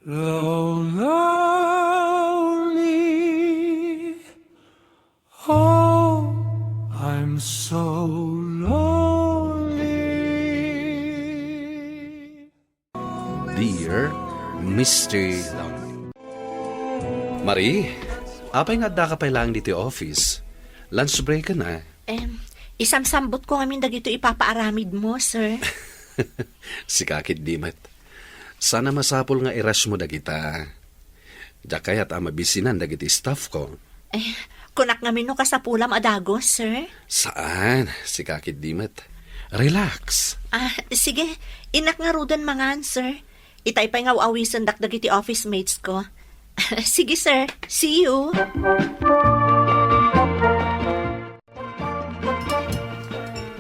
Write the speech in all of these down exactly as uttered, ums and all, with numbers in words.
Lonely. Oh, I'm so lonely. Dear Mister Lonely. Marie, apay nga addaka pay laeng ditoy office? Lunch break na. Em, isamsambot ko ngamin dagito ipapaaramid mo, sir. Sika ketdi met. Saan a masapul nga i-rush mo dagita. Diak kayat a mabisinan dagiti staff ko. Eh, kunak ngamin no kasapulam a dagus, sir? Saan? Sika ketdi met. Relax. Ah, sige. Innak ngaruden mangan, sir. Itay pay nga aw-awisendak dagiti office mates ko. Sige, sir. See you.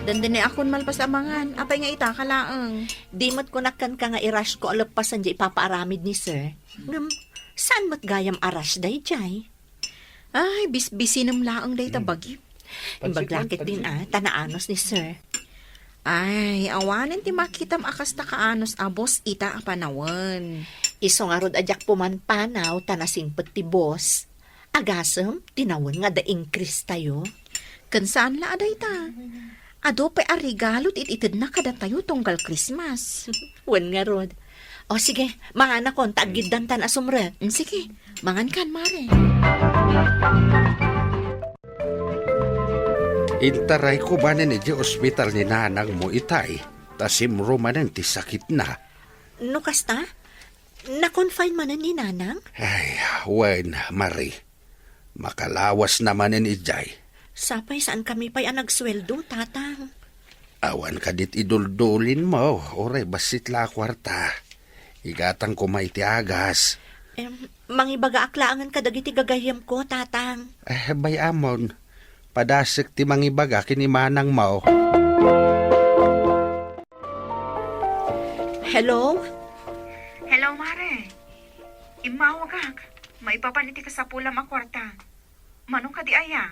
Dandani akon malpas a mangan. Apay nga ita ka laeng? Di met kunak kenka nga i-rush ko a leppasen diay ipapaaramid ni sir. Ngem, saan met gayam a rush daydiay? Ay, bisbisinem laeng dayta Hmm. bagim. Imbag la ketdin, ah, ta naanos ni sir. Ay, awanen ti makitam a kasta kaanus a boss ita a panawen. Isu ngarud a diak pumanpanaw ta nasingpet ti boss. Agasem, tinawen nga da-increase tayo. Ken saan la a dayta. Adu pay a regalo ti it-itedna kadatayo tunggal Christmas. Wen ngarud. O sige, manganakon ta aggiddantan a sumrek. Mm, sige, mangankan, Mare. Intarayko manen idiay ospital ni nanangmo itay, ta simro manen ti sakitna. No kasta? Na-confine manen ni nanang? Ay, wen, Marie. Makalawasna manen idiay. Sapay saankami pay a nagsueldo, Tatang. Awan kadi ti iduldulinmo, uray bassit la a kuarta. Igatang koma iti agas. Em, mangibagaak laengen kadagiti gagayyemko, Tatang. Eh, bay-amon. Padasek ti mangibaga ken ni manangmo. Hello? Hello, Mare. Immawagak. Maipapan iti kasapulam a kuarta. Mano kadi aya?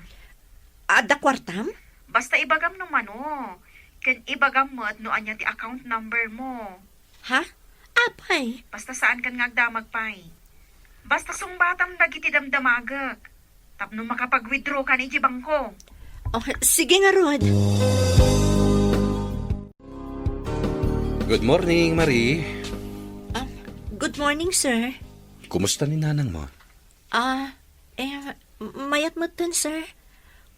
Adda kuartam? Basta ibagam no mano. Ken ibagam met no ania ti account number mo. Ha? Apay? Basta saankan nga agdamag pay. Basta sungbatam dagiti damdamagek. Tapno makapag-withdraw kan iti bangko. Oh, sige ngarud. Good morning, Marie. Ah, good morning, sir. Kumusta ni nanangmo? Ah, eh, mayat metten, sir.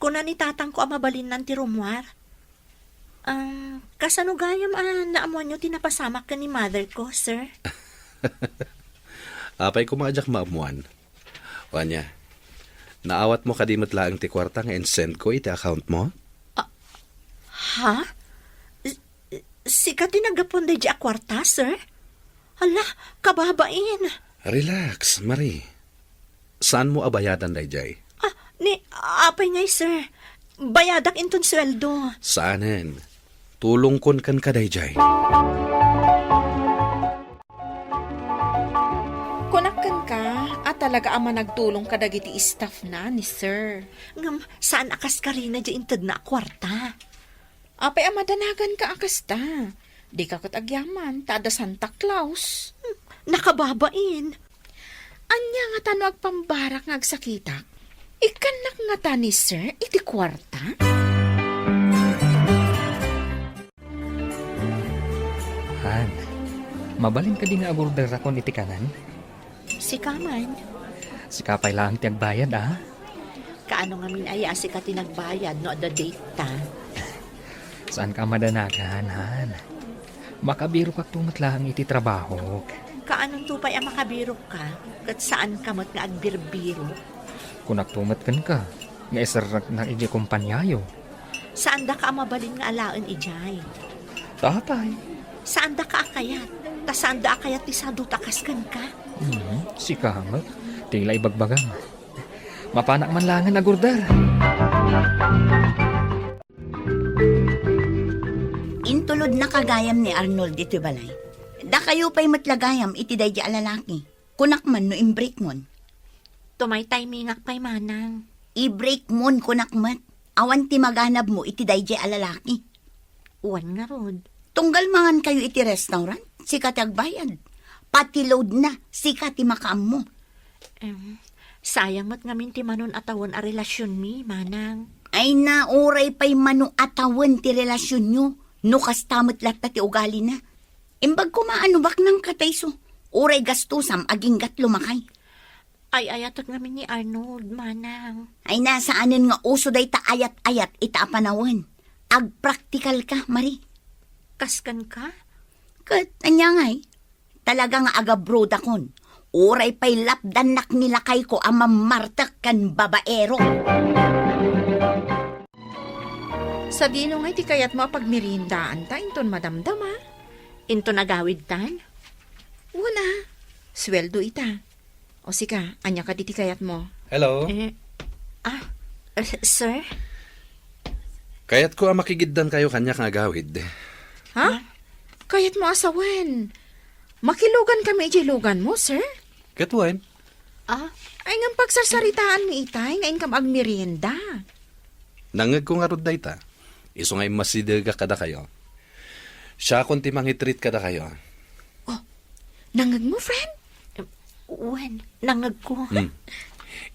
Kuna ni tatangko a mabalinnan ti rummuar. Ah, kasano gayam a naammuanyo ti napasamak ken ni mother ko, sir? Apay koma a diak maammuan. O ania, naawatmo kadi met laeng ti kuarta nga insend ko iti account mo? Ah, ha? S-, sika ti naggapuan daydiay a kuarta, sir? Hala, kababain. Relax, Marie. Saanmo a bayadan daydiay? Ah, ni, apay ngay, sir? Bayadak inton sueldo. Saanen. Tulongkon kenka daydiay. Kunak kenka a talaga a managtulong kadagiti staff na ni sir. Ngem saan a kaskarina diay intedna a kuarta? Apay a madanaganka a kasta? Dika ket agyaman ta adda Santa Claus. Hmm, nakababain. Ania ngata no agpambarak nga agsakitak? Ikkannak ngata ni sir iti kuarta? Han, mabalin kadi nga agorderakon iti kanan? Sika man. Sika pay laeng ti agbayad, a? Kaano ngamin aya a sika ti nagbayad no adda date ta? Saanka a madanagan, han. Makabirokakto met laeng iti trabahok. Kaanonto pay a makabirokka, ket saanka met nga agbirbirok? Kunakto met kenka, nga iserreknak idiay kompaniayo. Saandaka a mabalin nga alaen idiay. Apay? Saandaka a kayat, ta saanda a kayat ti sadut a kas kenka. Mhm, sika met. Ti la ibagbagam. Mapanak man laengen agorder. Intulodnaka gayam ni Arnold iti balay. Dakayo pay met la gayam iti daydiay a lalaki. Kunak man no imbreakmon. Tumaytaymingak pay manang. Ibreakmon, kunak met. Awan ti maganabmo iti daydiay a lalaki. Wen ngarud. Tunggal mangankayo iti restaurant, sika ti agbayad. Pati loadna, sika ti makaammo. Em, sayang met ngamin ti mano a tawen a relasionmi, manang. Ay na, uray pay mano a tawen ti relasionyo, no kasta met latta ti ugalina. Imbag koma a no baknang katayso, uray gastusam aginggat lumakay. Ay-ayatek ngamin ni Arnold, manang. Ay na, saanen nga uso dayta ayat-ayat ita a panawen. Agpraktikal ka, Marie. Kaskan ka? Ket, ania ngay? Talaga nga agabrodakon. Uray pay lapdannak ni lakayko a mammartek ken babaero. Sadino ngay ti kayatmo a pagmeriendaanta inton madamdama? Inton agawidtan? Wen a, sueldo ita. O sika, ania kadi ti kayatmo? Hello? Eh, ah, eh, sir? Kayatko a makigiddankayo kaniak nga agawid. Ha? Kayatmo a sawen? Makilugan kami idiay luganmo, sir? Ket wen? Ah? Ay, ngem pagsarsaritaanmi itay nga inkam agmerienda. Nangngegko ngarud dayta. Isu nga immasidegak kadakayo. Siakon ti mangitreat kadakayo. Oh, nangngegmo, friend? Wen, nangngegko. Hmm.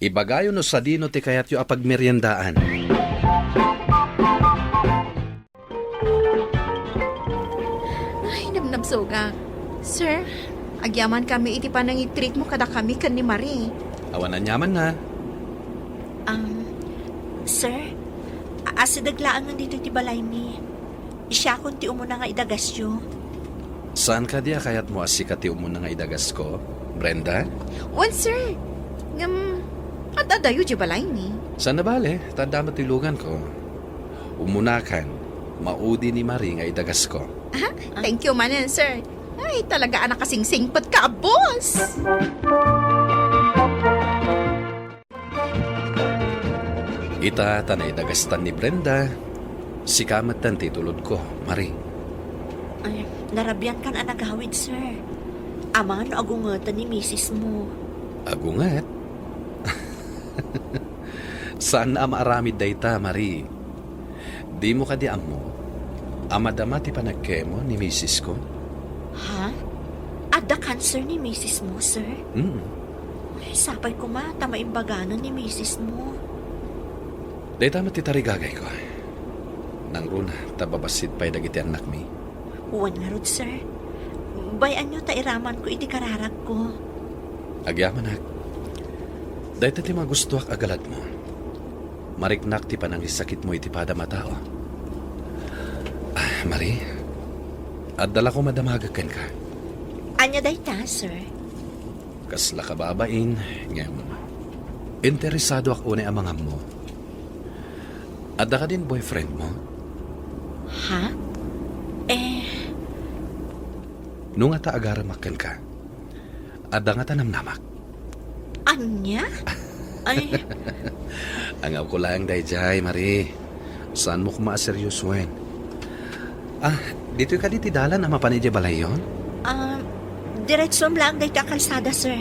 Ibagayo no sadino ti kayatyo a pagmeriendaan. Ay, nabnabsogak. Sir, agyaman kami iti panangitreatmo kadakami ken ni Marie. Awan aniamanna. Um, sir, a-, asideg laengen ditoy ti balaymi. Siakon ti umuna nga idagasyo. Saan kadi a kayatmo a sika ti umuna nga idagasko, Brenda? Wen, sir. Ngem, ad-adayo diay balaymi. Saan a bale, ta adda met ti luganko. Umunakan, maudi ni Marie nga idagasko. Ah, thank you manen, sir. Ay, talaga a nakasingsingpet ka, boss! Ita ta naidagastan ni Brenda, sika metten ti itulodko, Marie. Ay, narabian kan a nagawid, sir. Amangan no agungeten ni misis mo. Agunget? Saan a maaramid dayta, Marie. Dimo kadi ammo a madama ti panagkemo ni misisko? Ha? Adda cancer ni misis mo, sir? Mm. Ay, sapay koma ta maimbaganan ni misis mo. Dayta met ti tarigagayko. Nangruna ta babassit pay dagiti annakmi. Wen ngarud, sir. Bay-anyo ta iramanko iti kararagko. Agyamanak. Dayta ti magustuak a galadmo. Mariknak ti panangisakitmo iti padam a tao. Ah, Marie, adda la koma damagek kenka. Ania dayta, sir? Kasla kababain, ngem interesadoak unay a mangammo. Adda kadin boyfriend mo? Ha? Eh. No ngata agaremak kenka, adda ngata namnamak? Ania? Ay. Angawko laeng daydiay, Marie. Saanmo koma a seryosoen. Ah, ditoy kadi ti dalan a mapan idiay balayyon? Ah, diretsom laeng daytoy a kalsada, sir.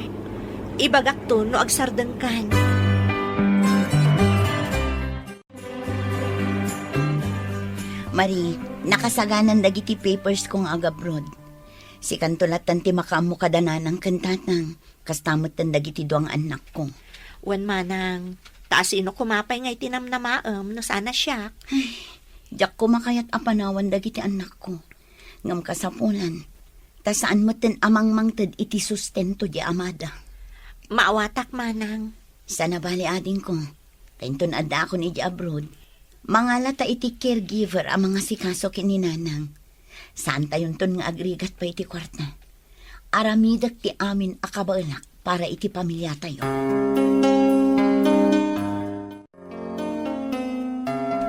Ibagakto no agsardengkan. Marie, nakasaganan dagiti papers ko nga agabroad. Sikanto lattan ti makaammo kada nanang ken tatang, kasta metten dagiti dua nga annakko. Wen manang, ta asino koma pay nga iti namnamaem no saan a siak? Ay, diak koma kayat a panawan dagiti annakko. Ngem kasapulan, ta saan metten a mangmangted iti sustento di amada. Maawatak, manang. Saan a bale, adingko, ta inton addaakon iti abroad, mangala ta iti caregiver a mangasikaso ken ni nanang. Saantayonton nga agrigat pay iti kuarta. Aramidek ti amin a kabaelak para iti pamiliatayo.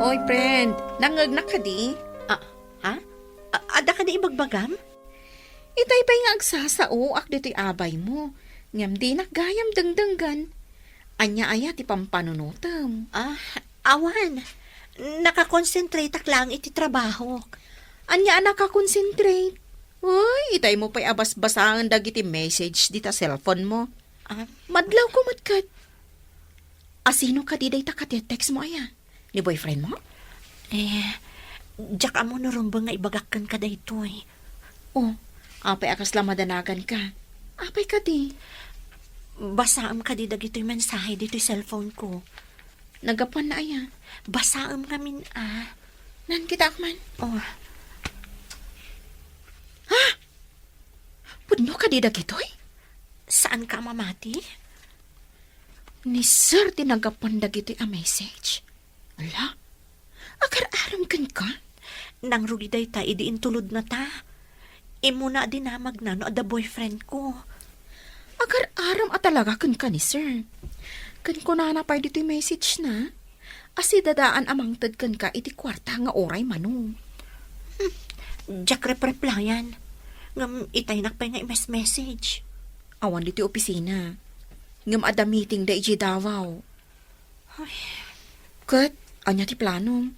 Oy, friend, nangngegnak kadi? Ah, ha? A-, adda kadi ibagbagam? Itay pay nga agsasaoak ditoy abaymo, ngem dinak gayam dengdenggen. Ania aya ti pampanunotem? Ah, awan. Nakakonsentrateak laeng iti trabahok. Ania a nakakonsentrate? Uy, itaymo pay a basbasaen dagiti message dita cellphone mo. Ah? Madlawko met ket. Asino kadi dayta katetext mo aya? Ni boyfriend mo? Eh, diak ammo no rumbeng nga ibagak kenka daytoy. Oh, apay a kasla madanagan ka? Apay kadi? Basaem kadi dagitoy mensahe ditoy cellphone ko. Naggapuan na aya? Basaem ngamin a. Nan, kitaak man. Oh. Ha? Pudno kadi dagitoy? Saan ka mamati? Ni Sir ti naggapuan dagitoy a message. Ala, agar-arem kenka? Nangrugi dayta idi intulodna ta. Immuna a dinamagna no adda boyfriend ko. Agar-arem a talaga kenka ni Sir. Ken kunana pay ditoy message na, a sidadaan a mangted kenka iti kuarta nga uray mano. Hmm, diak repreplayan. Ngem itaynak pay nga i-message. Awan ditoy opisina. Ngem adda meeting da idiay Davao. Ay. Ket, ania ti planom?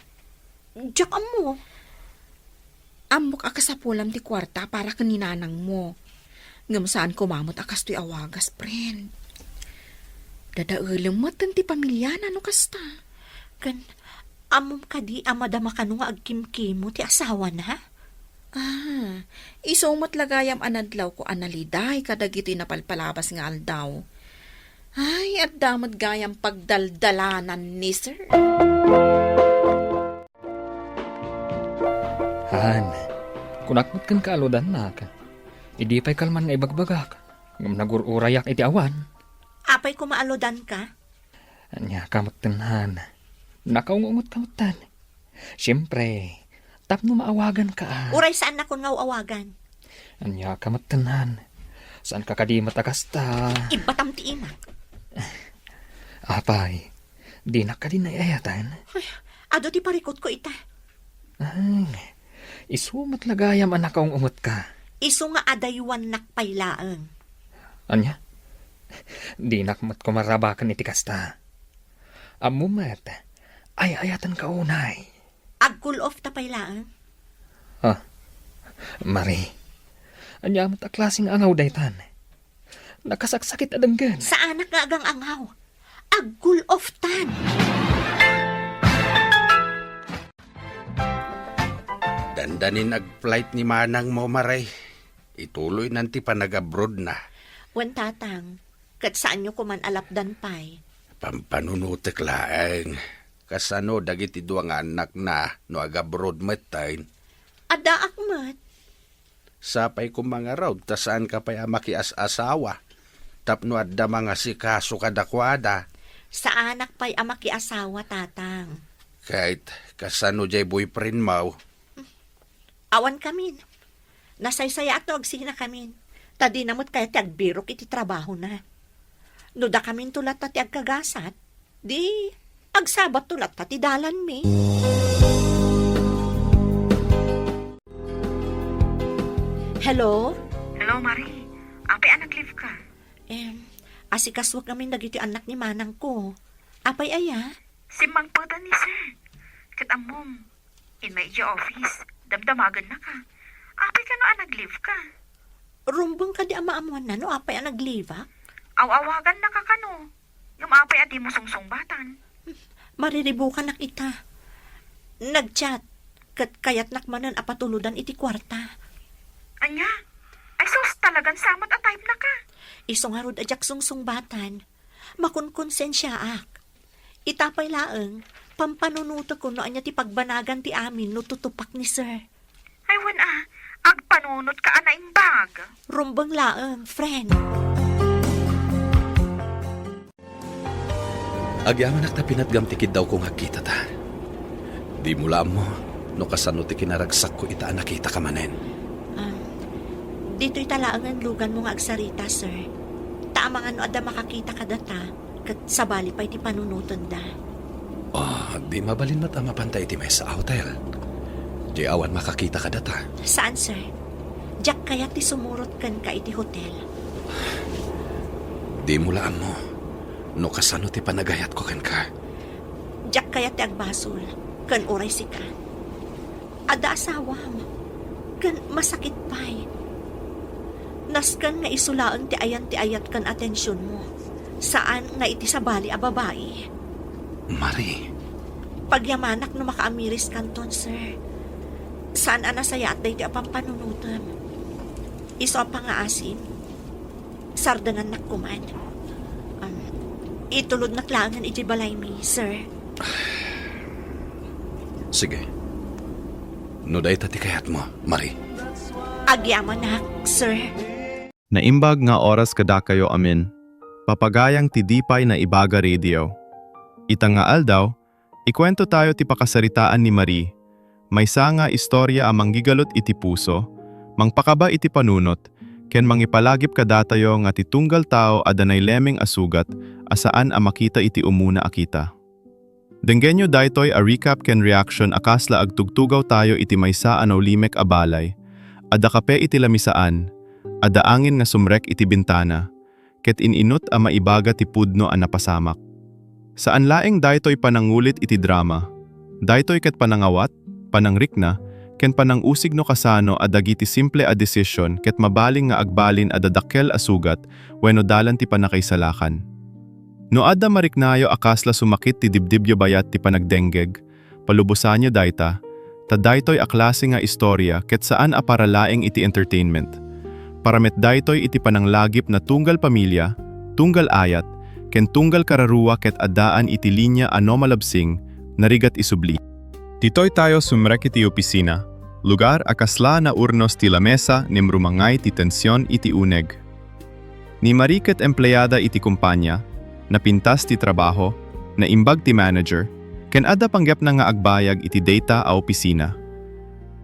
Diak ammo. Ammok a kasapulam ti kuarta para ken ni nanangmo. Ngem saan koma met a kastoy a wagas, friend. Dadaelem met ti pamiliana no kasta. Ken, ammom kadi a madama kano nga agkimkimo ti asawana? Ah, isu met la gayam a nadlawko a naliday kadagitoy napalpalabas nga aldaw. Ay, adda met gayam pagdaldalanan ni Sir. Han, kunak met kenka a ludannak. Idi pay kalman nga ibagbagak, ngem nagur-urayak iti awan. Apay koma a ludanka? Ania ka metten, Han? Nakaungungot ka metten. Siempre, tapno maawagan ka. Uray saannakon nga aw-awagan. Ania ka metten, Han? Saan ka kadi met a kasta? Ibbatam ti imak. Apay, dinak kadi naay-ayatan? Ay, adu ti parikutko ita. Ay, isu met la gayam a nakaungungot ka. Isu nga adaywannak pay laeng. Ania? Dinak met koma rabaken iti kasta. Ammom met, ay-ayaten ka unay. Ag-cool off ta pay laeng? Ah, Marie, ania met a klase nga angaw daytan? Nakasaksakit a denggen. Saanak nga agang-angaw. Ag-cool off tan. Dandanin ag-flight ni manangmo, Marie. Ituloynan ti panag-abroad na. Wen, Tatang, ket saanyo koman a lapdan pay. Pampanunotek laeng. Kasano dagiti dua nga annakna no ag-abroad metten? Addaak met. Sapay koma ngarud ta saanka pay a makias-asawa tapno adda mangasikaso kadakuada. Saanak pay a makiasawa, Tatang. Ket kasano jay boyfriendmo? Awan kamin. Nasaysayaat no agsinakamin. Ta dina met kayat ti agbirok iti trabahona. No dakaminto latta ti agkagasat, di agsabatto latta ti dalanmi. Hello? Hello, Marie. Apay a nag-leave ka? Em, asikasuak ngamin dagiti annak ni manangko. Apay aya? Simmangpet ni Sir. Ket ammom, immay idiay office, damdamagenna ka. Apay kano a nag-leave ka? Rumbeng kadi a maamuanna no apay a nag-leave-ak? Aw-awaganna ka kano. Ngem apay a dimo sungsungbatan? Mariribukanak ita. Nag-chat, ket kayatnak manen a patulodan iti kuarta. Ania? Ay sus, talagan samat a type na ka. Isu ngarud a diak sungsungbatan. Makonkonsensiaak. Ita pay laeng, pampanunotek no ania ti pagbanagan ti amin no tutupak ni Sir. Ay, wen a, agpanunot ka a naimbag. Rumbeng laeng, friend. Agyamanak ta pinatgam ti kiddawko nga agkitata. Dimo la ammo no kasano ti kinaragsakko ita a nakitaka manen. Ah, ditoy ta laengen luganmo nga agsarita, sir. Ta amangan no adda makakita kadata, ket sabali pay ti panunotenda. Ah, di mabalin met a mapanta iti maysa a hotel. Di awan makakita kadata. Saan, sir? Diak kayat ti sumurot kenka iti hotel. Dimo la ammo no kasano ti panagayatko kenka. Diak kayat ti agbasol ken uray sika. Adda asawam, ken masakit pay. Nasken nga isu laeng ti ayan ti ayat ken atensionmo, saan nga iti sabali a babai. Marie. Pagyamanak no makaamiris kanton, sir. Saan a nasayaat daytoy a pampanunotem. Isu a pangngaasim, Sardengannak koman. Um, itulodnak laengen idiay balaymi, sir. Sige. No dayta ti kayatmo, Marie. Agyamanak, sir. Naimbag nga oras kadakayo amin. Papagayang ti Dipay nga Ibaga Radio. Ita nga aldaw, ikuwento tayo ti pakasaritaan ni Marie, maysa nga istorya a manggigalut iti puso, mangpakaba iti panunot, ken mangipalagip kadatayo nga ti tunggal tao adda nailemeng a sugat a saan a makita iti umuna a kita. Denggenyo daytoy a recap ken reaction a kasla agtugtugaw tayo iti maysa a naulimek a balay. Adda kape iti lamisaan, adda angin nga sumrek iti bintana, ket in-inut a maibaga ti pudno a napasamak. Saan laeng daytoy panangulit iti drama. Daytoy ket panangawat, panangrikna, ken panang-usig no kasano a dagiti simple a desisyon ket mabalin nga agbalin a dakkel a sugat wenno dalan ti pannakaisalakan. No adda mariknayo a kasla sumakit ti dibdibyo bayat ti panagdenggeg, palubosanyo dayta, ta daytoy a klase nga istorya ket saan a para laeng iti entertainment. Para met daytoy iti pananglagip na tunggal pamilya, tunggal ayat, ken tunggal kararua ket addaan iti linya a no malabsing, narigat isubli. Ditoy tayo sumrek iti opisina, lugar a kasla naurnos ti lamesa ngem rumangay ti tension iti uneg. Ni Marie ket empleada iti kompania, napintas ti trabaho, naimbag ti manager, ken adda panggepna nga agbayag iti dayta a opisina.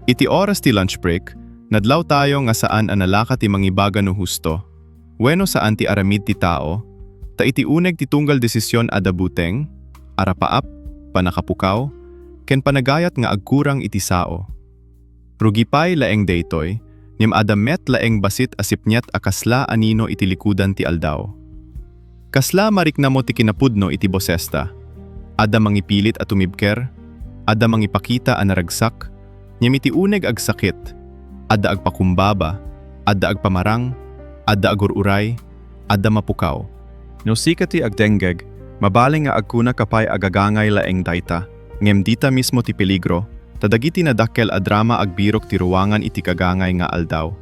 Iti oras ti lunch break, nadlaw tayo nga saan a nalaka ti mangibaga no husto wenno saan ti aramid ti tao, ta iti uneg ti tunggal desisyon adda buteng, arapaap, pannakapukaw, ken panagayat nga agkurang iti sao. Rugi pay laeng daytoy, ngem adda met laeng bassit a sipniat a kasla a nino iti likudan ti aldaw. Kasla mariknamo ti kinapudno iti bosesta. Adda mangipilit a tumibker, adda mangipakita a naragsak, ngem iti uneg agsakit, adda agpakumbaba, adda agpamarang, adda agur-uray, adda mapukaw. No sika ti agdenggeg, mabalin nga agkunaka pay a gagangay laeng dayta, ngem dita mismo ti peligro, ta dagiti nadakkel a drama agbirok ti ruangan iti gagangay nga aldaw.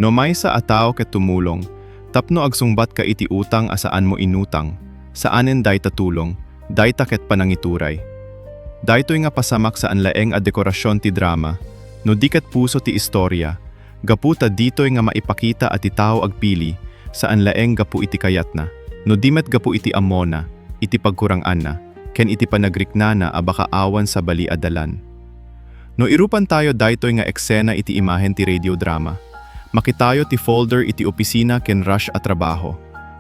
No maysa a tao ket tumulong, tapno agsungbatka iti utang a saanmo inutang, saanen dayta tulong, dayta ket panangituray. Daytoy nga pasamak saan laeng a dekorasyon ti drama, no di ket puso ti istorya, gapu ta ditoy nga maipakita a ti tao agpili, saan laeng gapu iti kayatna, no di met gapu iti ammona, iti pagkuranganna, ken iti panagriknana a baka awan sabali a dalan. No irupan tayo daytoy nga eksena iti imahen ti radio drama, makitayo ti folder iti opisina ken rush a trabaho,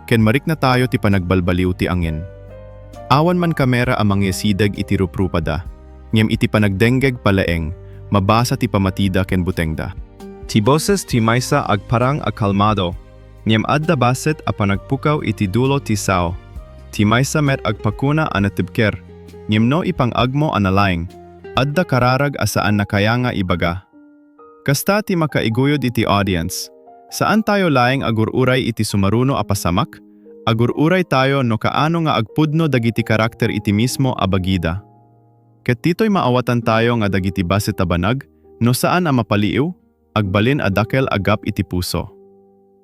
ken mariknatayo ti panagbalbaliw ti angin. Awan man kamera a mangyasideg iti ruprupada, ngem iti panagdenggeg pay laeng, mabasa ti pamatida ken butengda. Ti boses ti maysa agparang a kalmado, ngem adda bassit a panagpukaw iti dulo ti sao. Ti maysa met agpakuna a natibker, ngem no ipang-agmo a nalaing, adda kararag a saan a kaya nga ibaga. Kasta ti makaiguyod iti audience. Saan tayo laeng agur-uray iti sumaruno a pasamak, agur-uray tayo no kaano nga agpudno dagiti karakter iti mismo a bagida. Ket ditoy maawatan tayo nga dagiti bassit a banag, no saan a mapaliiw, agbalin a dakkel a gap iti puso.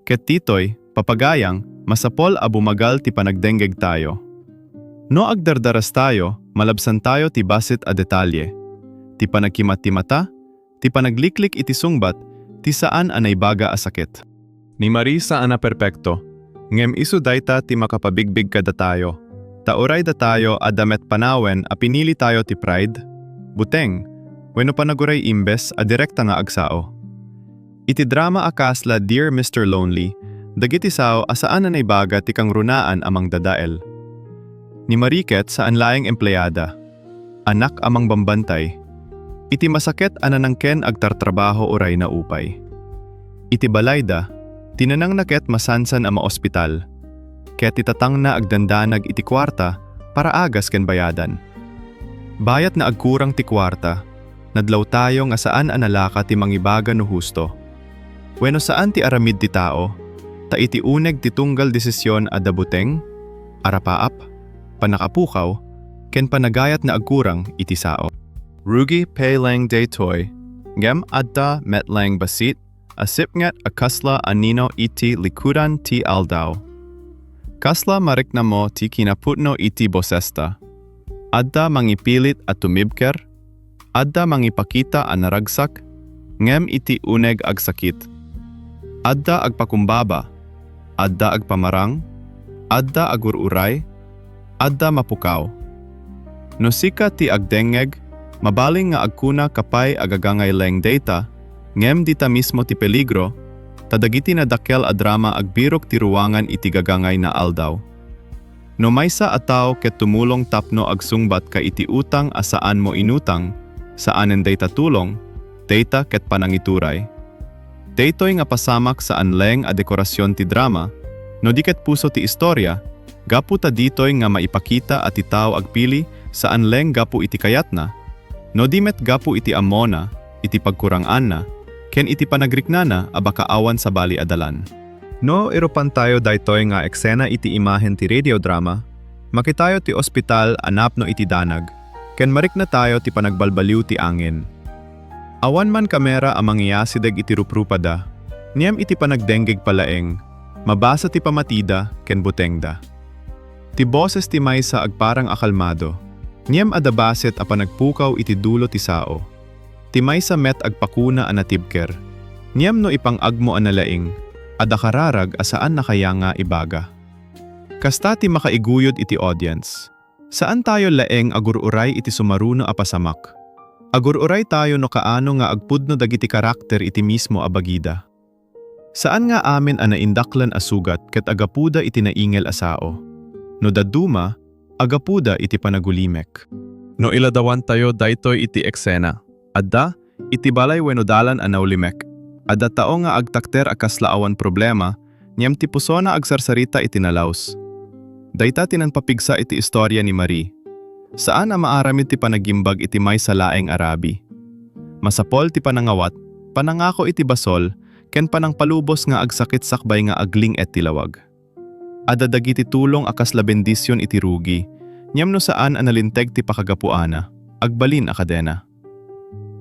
Ket ditoy, papagayang, masapol a bumagal ti panagdenggeg tayo. No agdardaras tayo, malabsan tayo ti bassit a detalye. Ti panagkimat ti mata, ti panagliklik iti sungbat, ti saan a naibaga a sakit. Ni Marie saan a perpekto, ngem isu dayta ti makapabigbig kadatayo. Ta uray datayo adda met panawen a pinili tayo ti pride, buteng, wenno panaguray imbes a direkta nga agsao. Iti drama a kasla Dear Mister Lonely, dagiti sao a saan a naibaga ti kangrunaan a mangdadael. Ni Marie ket saan laeng empleada, anak a mangbambantay. Iti masaket a nanang ken agtartrabaho uray naupay. Iti balayda, ti nanangna ket masansan a maospital, ket ti tatangna agdandanag iti kuarta para agas ken bayadan. Bayat nga agkurang ti kuarta, nadlawtayo nga saan a nalaka ti mangibaga no husto wenno saan ti aramid ti tao, ta iti uneg ti tunggal desisyon adda buteng, arapaap, pannakapukaw, ken panagayat nga agkurang iti sao. Rugi pay laeng daytoy, ngem adda met laeng bassit a sipnget a kasla anino iti likudan ti aldaw. Kasla mariknamo ti kinapudno iti bosesta. Adda mangipilit a tumibker, adda mangipakita a naragsak, ngem iti uneg agsakit. Adda agpakumbaba, adda agpamarang, adda agur-uray, adda mapukaw. No sika ti agdengngeg, mabalin nga agkunaka pay a gagangay laeng dayta, ngem dita mismo ti peligro, ta dagiti nadakkel a drama agbirok ti ruangan iti gagangay nga aldaw. No maysa a tao ket tumulong tapno agsungbatka iti utang a saanmo inutang, saanen dayta tulong, dayta ket panangituray. Daytoy nga pasamak saan laeng a dekorasion ti drama, no di ket puso ti istoria, gapu ta ditoy nga maipakita a ti tao agpili saan laeng gapu iti kayatna, no di met gapu iti ammona, iti pagkuranganna, ken iti panagriknana a baka awan sabali a dalan. No irupantayo daytoy nga eksena iti imahen ti radio drama, makitayo ti ospital a napno iti danag, ken mariknatayo ti panagbalbaliw ti angin. Awan man kamera a mangiyasideg iti ruprupada, ngem iti panagdenggeg pay laeng, mabasa ti pamatida ken butengda. Ti boses ti maysa agparang a kalmado, ngem adda bassit a panagpukaw iti dulo ti sao. Ti maysa met agpakuna a natibker, ngem no ipang-agmo a nalaing, adda kararag a saan a kaya nga ibaga. Kasta ti makaiguyod iti audience. Saantayo laeng agur-uray iti sumaruno a pasamak. Agur-uraytayo no kaano nga agpudno dagiti karakter iti mismo a bagida. Saan nga amin a naindaklan a sugat ket agapuda iti naingel a sao. No dadduma, agapuda iti panagulimek. No iladawantayo daytoy iti eksena, adda, iti balay wenno dalan a naulimek, adda tao nga agtakder a kasla awan problema, ngem ti pusona agsarsarita iti nalaus. Dayta ti nangpapigsa iti istoria ni Marie. Saan a maaramid ti panagimbag iti maysa laeng a rabi. Masapol ti panangawat, panangako iti basol, ken panangpalubos nga agsakit sakbay nga agling-et ti lawag. Adda dagiti tulong a kasla bendision iti rugi, ngem no saan a nalinteg ti pakagapuana, agbalin a kadena.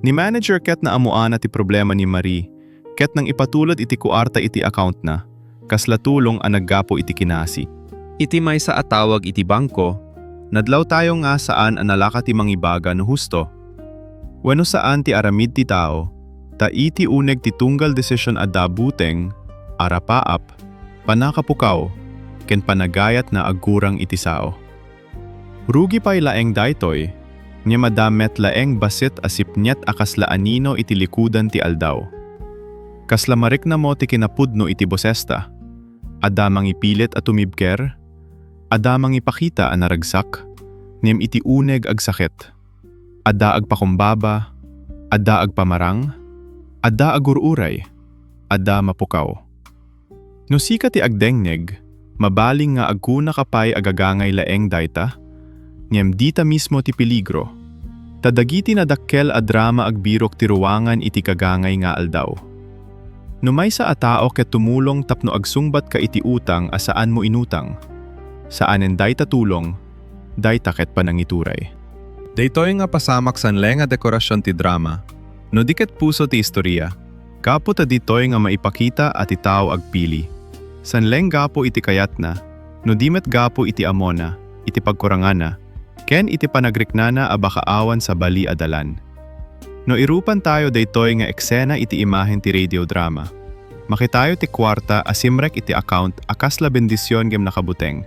Ni manager ket naammoana ti problema ni Marie, ket nang ipatulod iti kuarta iti accountna, kasla tulong a naggapu iti kinasi. Iti maysa a tawag iti bangko, nadlawtayo nga saan a nalaka ti mangibaga no husto wenno saan ti aramid ti tao, ta iti uneg ti tunggal desisyon adda buteng, arapaap, panakapukaw, ken panagayat nga agkurang iti sao. Rugi pay laeng daytoy, ngem adda met laeng bassit a sipnget a kasla anino iti likudan ti aldaw. Kasla mariknamo ti kinapudno iti bosesta. Adda mangipilit a tumibker, adda mangipakita a naragsak, ngem iti uneg agsakit. Adda agpakumbaba, adda agpamarang, adda agur-uray, adda mapukaw. No sika ti agdengngeg, mabalin nga agkunaka pay a gagangay laeng dayta, ngem dita mismo ti peligro, ta dagiti nadakkel a drama agbirok ti ruangan iti gagangay nga aldaw. No maysa a tao ket tumulong tapno agsungbatka iti utang a saanmo inutang, saanen dayta tulong, dayta ket panangituray. Daytoy nga pasamak saan laeng a dekorasion ti drama, no di ket puso ti istoria, gapu ta ditoy nga maipakita a ti tao agpili. Saan laeng gapu iti kayatna, no di met gapu iti ammona, iti pagkuranganna, ken iti panagriknana a baka awan sabali a dalan. No irupantayo daytoy nga eksena iti imahen ti radio drama, makitayo ti kuarta a simrek iti account a kasla bendision ngem nakabuteng,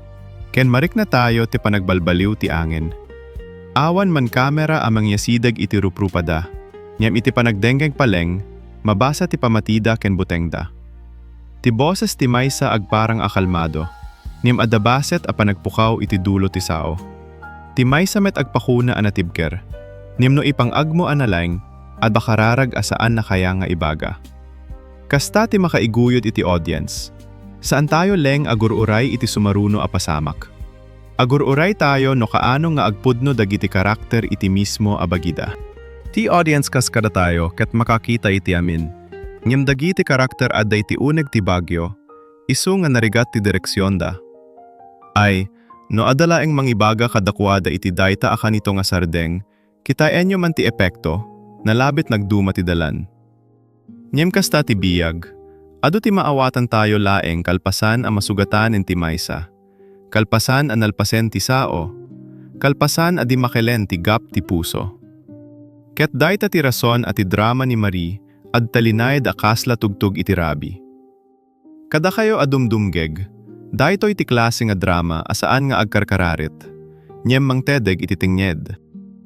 ken mariknatayo ti panagbalbaliw ti angin. Awan man kamera a mangyasideg iti ruprupada, ngem iti panagdenggeg pay laeng, mabasa ti pamatida ken butengda. Ti boses ti maysa agparang a kalmado, ngem adda bassit a panagpukaw iti dulo ti sao. Ti maysa met agpakuna a natibker, ngem no ipang-agmo a nalaing, adda kararag a saan a kaya nga ibaga. Kasta ti makaiguyod iti audience. Saantayo laeng agur-uray iti sumaruno a pasamak. Agur-uraytayo no kaano nga agpudno dagiti karakter iti mismo a bagida. Ti audience kas kadatayo ket makakita iti amin. Ngem dagiti karakter adda iti uneg ti bagyo, isu nga narigat ti direksionda. Ay, no adda laeng mangibaga kadakuada iti dayta a kanito nga sardeng, kitaenyo man ti epekto, nalabit nagduma ti dalan. Ngem kasta ti biag, adu ti maawatantayo laeng kalpasan a masugatanen ti maysa, kalpasan a nalpasen ti sao, kalpasan a di makelen ti gap ti puso. Ket dayta ti rason a ti drama ni Marie adda linaed a kasla tugtog iti rabi. Kadakayo a dumdumgeg, daytoy ti klase nga drama a saan nga agkarkararit, ngem mangtedeg iti tengnged.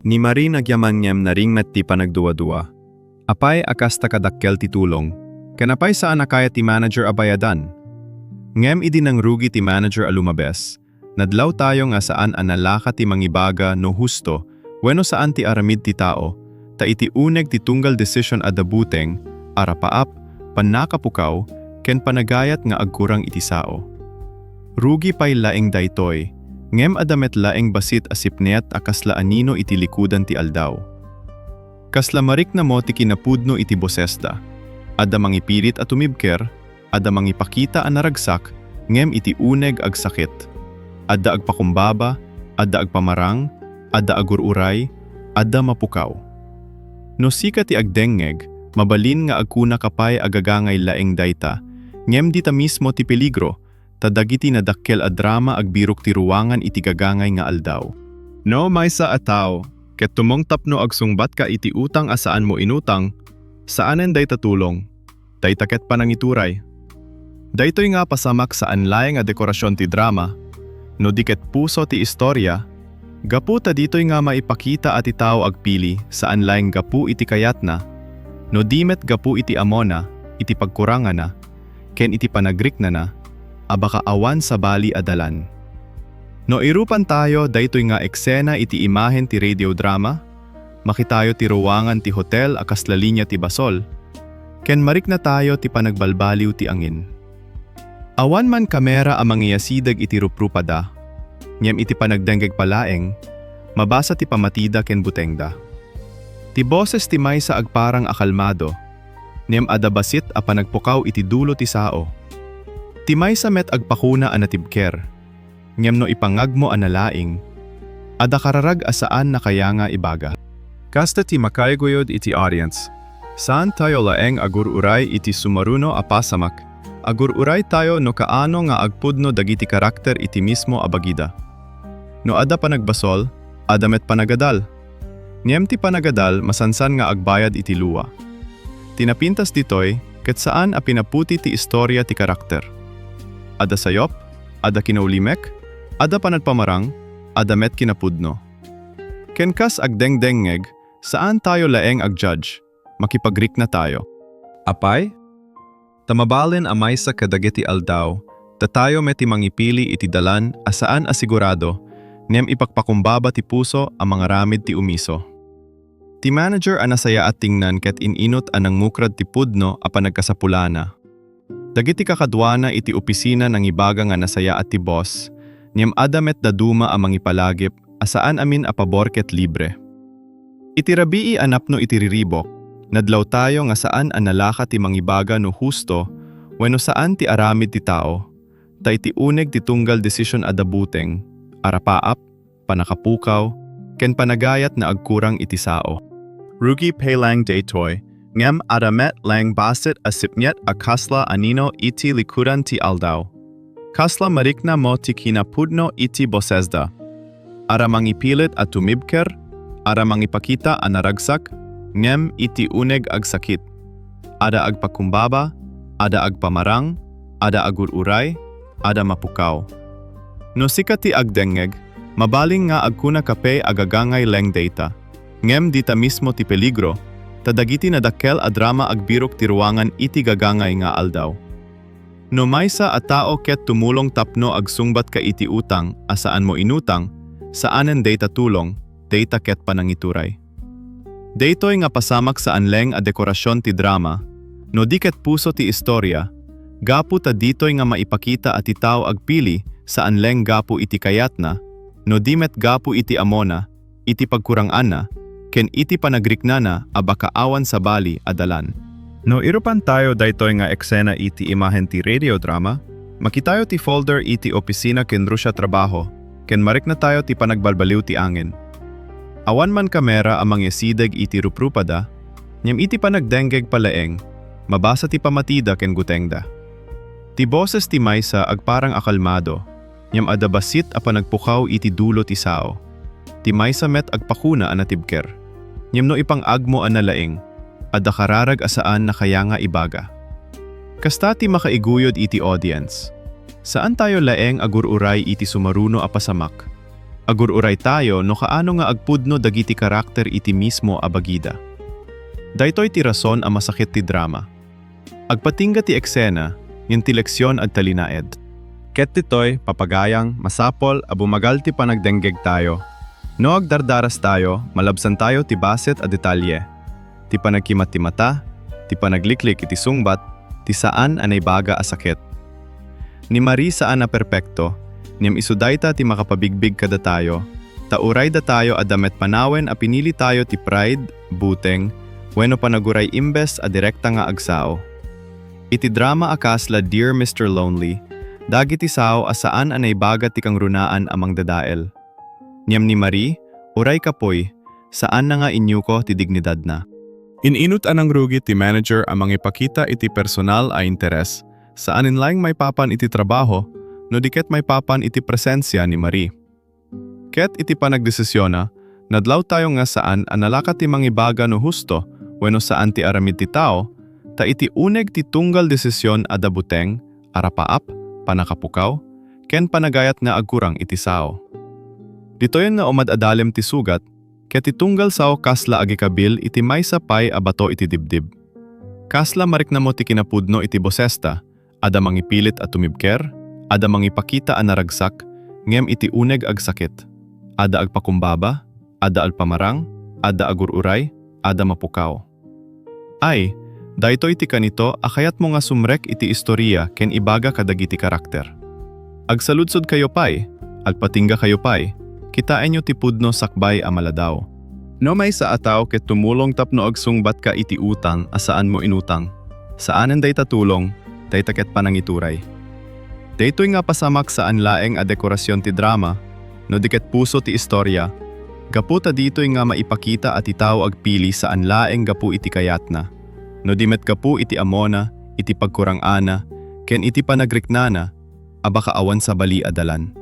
Ni Marie nagyaman ngem naringmet ti panagduadua. Apay a kasta kadakkel ti tulong? Ken apay saan a kayat ti manager a bayadan? Ngem idi nangrugi ti manager a lumabes, nadlawtayo nga saan a nalaka ti mangibaga no husto wenno saan ti aramid ti tao, ta iti uneg ti tunggal desisyon adda buteng, arapaap, pannakapukaw, ken panagayat nga agkurang iti sao. Rugi pay laeng daytoy, ngem adda met laeng bassit a sipneat a kasla anino iti likudan ti aldaw. Kasla mariknamo ti kinapudno iti bosesda. Adda mangipilit a tumibker, adda mangipakita a naragsak, ngem iti uneg agsakit. Adda agpakumbaba, adda agpamarang, adda agur-uray, adda mapukaw. No sika ti agdengngeg, mabalin nga agkunaka pay a gagangay laeng dayta, ngem dita mismo ti peligro, ta dagiti nadakkel a drama agbirok ti ruangan iti gagangay nga aldaw. No maysa a tao ket tumong tapno agsungbatka iti utang a saanmo inutang, saanen dayta tulong. Dayta ket panangituray. Daytoy nga pasamak saan laeng a dekorasion ti drama, no di ket puso ti istoria, gapu ta ditoy nga maipakita a ti tao agpili saan laeng gapu iti kayatna, no di met gapu iti amona, iti pagkurangana, ken iti panagriknana a baka awan sabali a dalan. No irupantayo daytoy nga eksena iti imahen ti radio drama, makitayo ti ruangan ti hotel a kasla linia ti basol, ken mariknatayo ti panagbalbaliw ti angin. Awan man kamera a mangiyasideg iti ruprupada, ngem iti panagdenggeg pay laeng, mabasa ti pamatida ken butengda. Ti boses ti maysa agparang a kalmado, ngem adda bassit a panagpukaw iti dulo ti sao. Ti maysa met agpakuna a natibker, ngem no ipangngegmo a nalaing, adda kararag a saan a kayat nga ibaga. Kasta ti makaiguyod iti audience. Saantayo laeng agur-uray iti sumaruno a pasamak, agur-uraytayo no kaano nga agpudno dagiti karakter iti mismo a bagida. No adda panagbasol, adda met panagadal. Ngem ti panagadal masansan nga agbayad iti lua. Ti napintas ditoy, ket saan a pinaputi ti istoria ti karakter. Adda sayop, adda kinaulimek, adda panagpamarang, adda met kinapudno. Ken kas agdengdengngeg, saantayo laeng ag-judge, makipagriknatayo. Apay? Ta mabalin a maysa kadagiti aldaw, datayo met ti mangipili iti dalan a saan a sigurado, ngem ipakpakumbaba ti puso a mangaramid ti umiso. Ti manager a nasayaat tingnan ket in-inut a nangmukrad ti pudno a panagkasapulana. Dagiti kakaduana iti opisina nangibaga nga nasayaat ti boss, ngem adda met dadduma a mangipalagip a saan amin a pabor ket libre. Iti rabii a napno iti riribuk, nadlawtayo nga saan a nalaka ti mangibaga no husto wenno saan ti aramid ti tao, ta iti uneg ti tunggal desisyon adda buteng, arapaap, panakapukaw, ken panagayat nga agkurang iti sao. Rugi pay laeng daytoy, ngem adda met laeng bassit a sipneat a kasla anino iti likudan ti aldaw. Kasla mariknamo ti kinapudno iti bosesda. Adda mangipilit a tumibker, adda mangipakita a naragsak, ngem iti uneg agsakit. Adda agpakumbaba, adda agpamarang, adda agur-uray, adda mapukaw. No sika ti agdengngeg, mabalin nga agkunaka pay a gagangay laeng dayta. Ngem dita mismo ti peligro, ta dagiti nadakkel a drama agbirok ti ruangan iti gagangay nga aldaw. No maysa a tao ket tumulong tapno agsungbatka iti utang a saanmo inutang, saanen dayta tulong, dayta ket panangituray. Daytoy nga pasamak saan laeng a dekorasion ti drama, no di ket puso ti istoria, gapu ta ditoy nga maipakita a ti tao agpili saan laeng gapu iti kayatna, no di met gapu iti amona, iti pagkuranganna, ken iti panagriknana a baka awan sabali a dalan. No irupantayo daytoy nga eksena iti imahen ti radio drama, makitayo ti folder iti opisina ken rusia trabaho, ken mariknatayo ti panagbalbaliw ti angin. Awan man kamera a mangiyasideg iti ruprupada, ngem iti panagdenggeg pay laeng, Mabasa ti pamatida ken gutengda. Ti boses ti maysa agparang a kalmado, ngem adda bassit a panagpukaw iti dulo ti sao. Ti maysa met agpakuna a natibker. Ngem no ipang-agmo a nalaing, adda kararag a saan a kaya nga ibaga. Kasta ti makaiguyod iti audience. Saan tayo laeng agur-uray iti sumaruno a pasamak. Agur-uray tayo no kaano nga agpudno dagiti karakter iti mismo a bagida. Daytoy ti rason a masakit ti drama. Agpatingga ti eksena, ngem ti leksion agtalinaed. Ket ditoy, papagayang, masapul a bumagal ti panagdenggeg tayo. No agdardaras tayo, malabsan tayo ti bassit a detalye. Ti panagkimatimata, ti panagliklik iti sungbat, ti saan a naibaga a sakit. Ni Marie saan a perpekto, ngem isu dayta ti makapabigbig kadatayo, ta uray datayo adda met panawen a pinili tayo ti pride, buteng, wenno panaguray imbes a direkta nga agsao. Iti drama a kasla Dear Mister Lonely, dagiti sao a saan a naibaga ti kangrunaan a mangdadael. Ngem ni Marie, uray kapuy, saanna nga inyuko ti dignidadna. In-inut a nangrugi ti manager a mangipakita iti personal a interes, saan laeng maipapan iti trabaho, no di ket maipapan iti presensia ni Marie. Ket iti panagdesisiona, nadlaw tayo nga saan a nalaka ti mangibaga no husto wenno saan ti aramid ti tao, ta iti uneg ti tunggal desisyon adda buteng, arapaap, panakapukaw, ken panagayat nga agkurang iti sao. Ditoyen nga umad-adalem ti sugat, ket ti tunggal sao kasla agikabil iti maysa pay a bato iti dibdib. Kasla mariknamo ti kinapudno iti bosesta, adda mangipilit a tumibker, adda mangipakita a naragsak, ngem iti uneg agsakit. Adda agpakumbaba, adda agpamarang, adda agur-uray, adda mapukaw. Ay, daytoy ti kanito a kayatmo nga sumrek iti istoria ken ibaga kadagiti karakter. Agsaludsodkayo pay, agpatinggakayo pay, kitaenyo ti pudno sakbay a maladaw. No maysa a tao ket tumulong tapno agsungbatka iti utang a saanmo inutang, saanen dayta tulong, dayta ket panangituray. Daytoy nga pasamak saan laeng a dekorasion ti drama, no di ket puso ti istoria, gapu ta ditoy nga maipakita a ti tao agpili saan laeng gapu iti kayatna, no di met gapu iti ammona, iti pagkurang-ana, ken iti panagriknana, a baka awan sabali a dalan.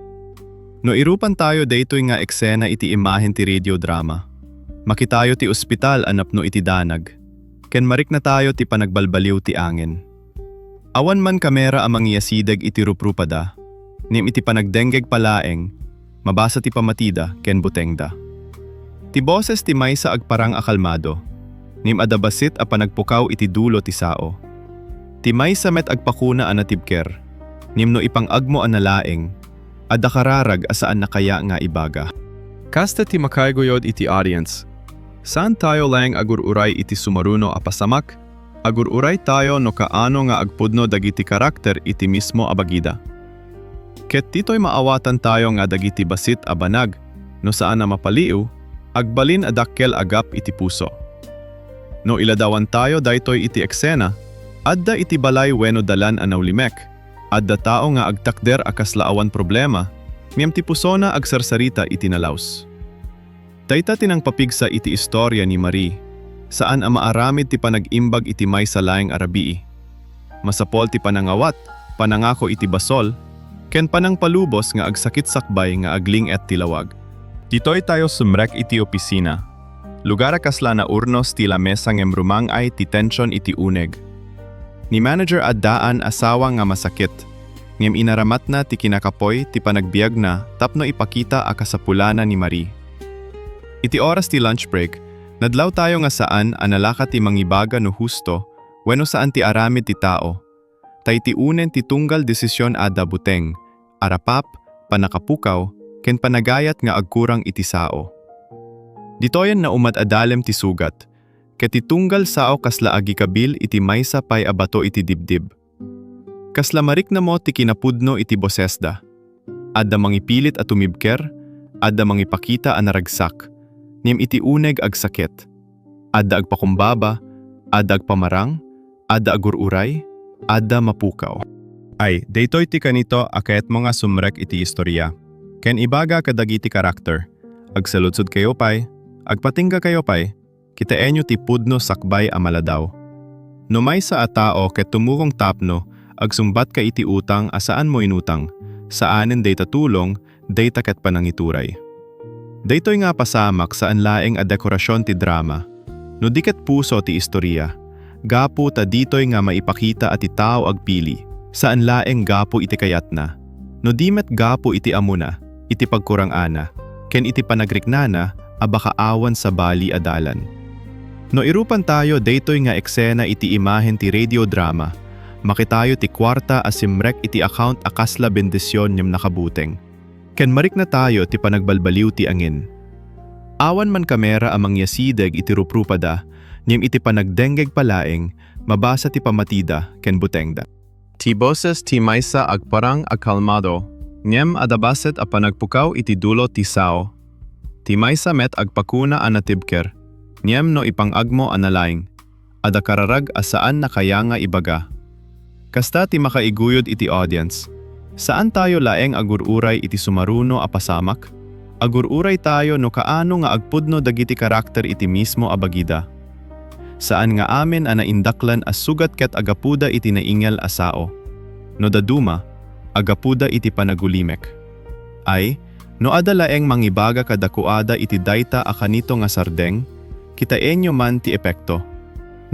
No irupan tayo daytoy nga eksena iti imahen ti radio drama, makitayo ti ospital a napno iti danag, ken mariknatayo ti panagbalbaliw ti angin. Awan man kamera a mangiyasideg iti ruprupada, ngem iti panagdenggeg pa laeng, mabasa ti pamatida ken butengda. Ti boses ti maysa agparang a kalmado, ngem adda bassit a panagpukaw iti dulo ti sao. Ti maysa met agpakuna a natibker, ngem no ipang-agmo a nalaing, adda kararag a saan a kaya nga ibaga. Kasta ti makaiguyod iti audience. Saan tayo laeng agur-uray iti sumaruno a pasamak, agur-uray tayo no kaano nga agpudno dagiti karakter iti mismo a bagida. Ket ditoy maawatan tayo nga dagiti bassit a banag, no saan a mapaliiw, agbalin a dakkel a gap iti puso. No iladawan tayo daytoy iti eksena, adda iti balay wenno dalan a naulimek, adda tao nga agtakder a kasla awan problema, ngem ti pusona agsarsarita iti nalaus. Dayta ti nangpapigsa iti istoria ni Marie. Saan a maaramid ti panag-imbag iti maysa laeng a rabii. Masapul ti panangawat, panangako iti basol, ken panangpalubos nga agsakit sakbay nga agling-et ti lawag. Ditoy tayo sumrek iti opisina. Lugar a kasla naurnos ti lamesa ngem rumang-ay ti tension iti uneg. Ni manager addaan a sawa nga masakit, ngem inaramatna ti kinakapuy ti panagbiagna tapno ipakita a kasapulana ni Marie. Iti oras ti lunch break, nadlaw tayo nga saan a nalaka ti mangibaga no husto wenno saan ti aramid ti tao. Ta iti unen ti tunggal desisyon adda buteng, arapap, panakapukaw, ken panagayat nga agkurang iti sao. Ditoyen naumad-adalem ti sugat, ket ti tunggal sao kasla agikabil iti maysa pay a bato iti dibdib. Kasla mariknamo ti kinapudno iti bosesda. Adda mangipilit a tumibker, adda mangipakita a naragsak, ngem iti uneg agsakit. Adda agpakumbaba, adda agpamarang, adda agur-uray, adda mapukaw. Ay, daytoy ti kanito a kayatmo nga sumrek iti istoria. Ken ibaga kadagiti karakter. Agsaludsodkayo pay, agpatinggakayo pay, kitaenyo ti pudno sakbay a maladaw. No maysa a tao ket tumulong tapno agsungbatka iti utang a saanmo inutang, saanen dayta tulong, dayta ket panangituray. Daytoy nga pasamak saan laeng a dekorasion ti drama, no di ket puso ti istoria, gapu ta ditoy nga maipakita a ti tao agpili, saan laeng gapu iti kayatna, no di met gapu iti amona, iti pagkurang-ana, ken iti panagriknana a baka awan sabali a dalan. No irupantayo daytoy nga eksena iti imahen ti radio drama, makitayo ti kuarta a simrek iti account a kasla bendision ngem nakabuteng. Ken mariknatayo ti panagbalbaliw ti angin. Awan man kamera a mangyasideg iti ruprupada, ngem iti panagdenggeg pay laeng, mabasa ti pammatida ken butengda. Ti boses ti maysa agparang a kalmado, ngem adda bassit a panagpukaw iti dulo ti sao. Ti maysa met agpakuna a natibker, ngem no ipang-agmo a nalaing, adda kararag a saan a kaya nga ibaga. Kasta ti makaiguyod iti audience. Saantayo laeng agur-uray iti sumaruno a pasamak. Agur-uraytayo no kaano nga agpudno dagiti karakter iti mismo a bagida. Saan nga amin a naindaklan a sugat ket agapuda iti naingel a sao. No dadduma, agapuda iti panagulimek. Ay, no adda laeng mangibaga kadakuada iti dayta a kanito nga sardeng, kitaenyo man ti epekto.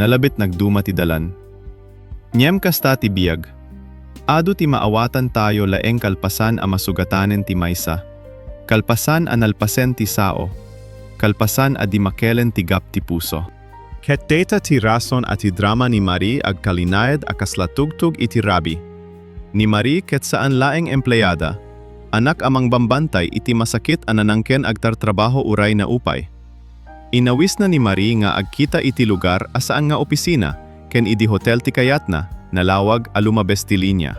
Nalabit nagduma ti dalan. Ngem kasta ti biag. Adu ti maawatantayo laeng kalpasan a masugatanen ti maysa, kalpasan a nalpasen ti sao, kalpasan a dimmakelen ti gap ti puso. Ket dayta ti rason a ti drama ni Marie agkalinaed a kasla tugtog iti rabii. Ni Marie ket saan laeng empleada, anak a mangbambantay iti masakit a nanang ken agtartrabaho uray naupay. Inawisna ni Marie nga agkita iti lugar a saan nga opisina ken idi hotel ti kayatna, nalawag a lumabes ti linia.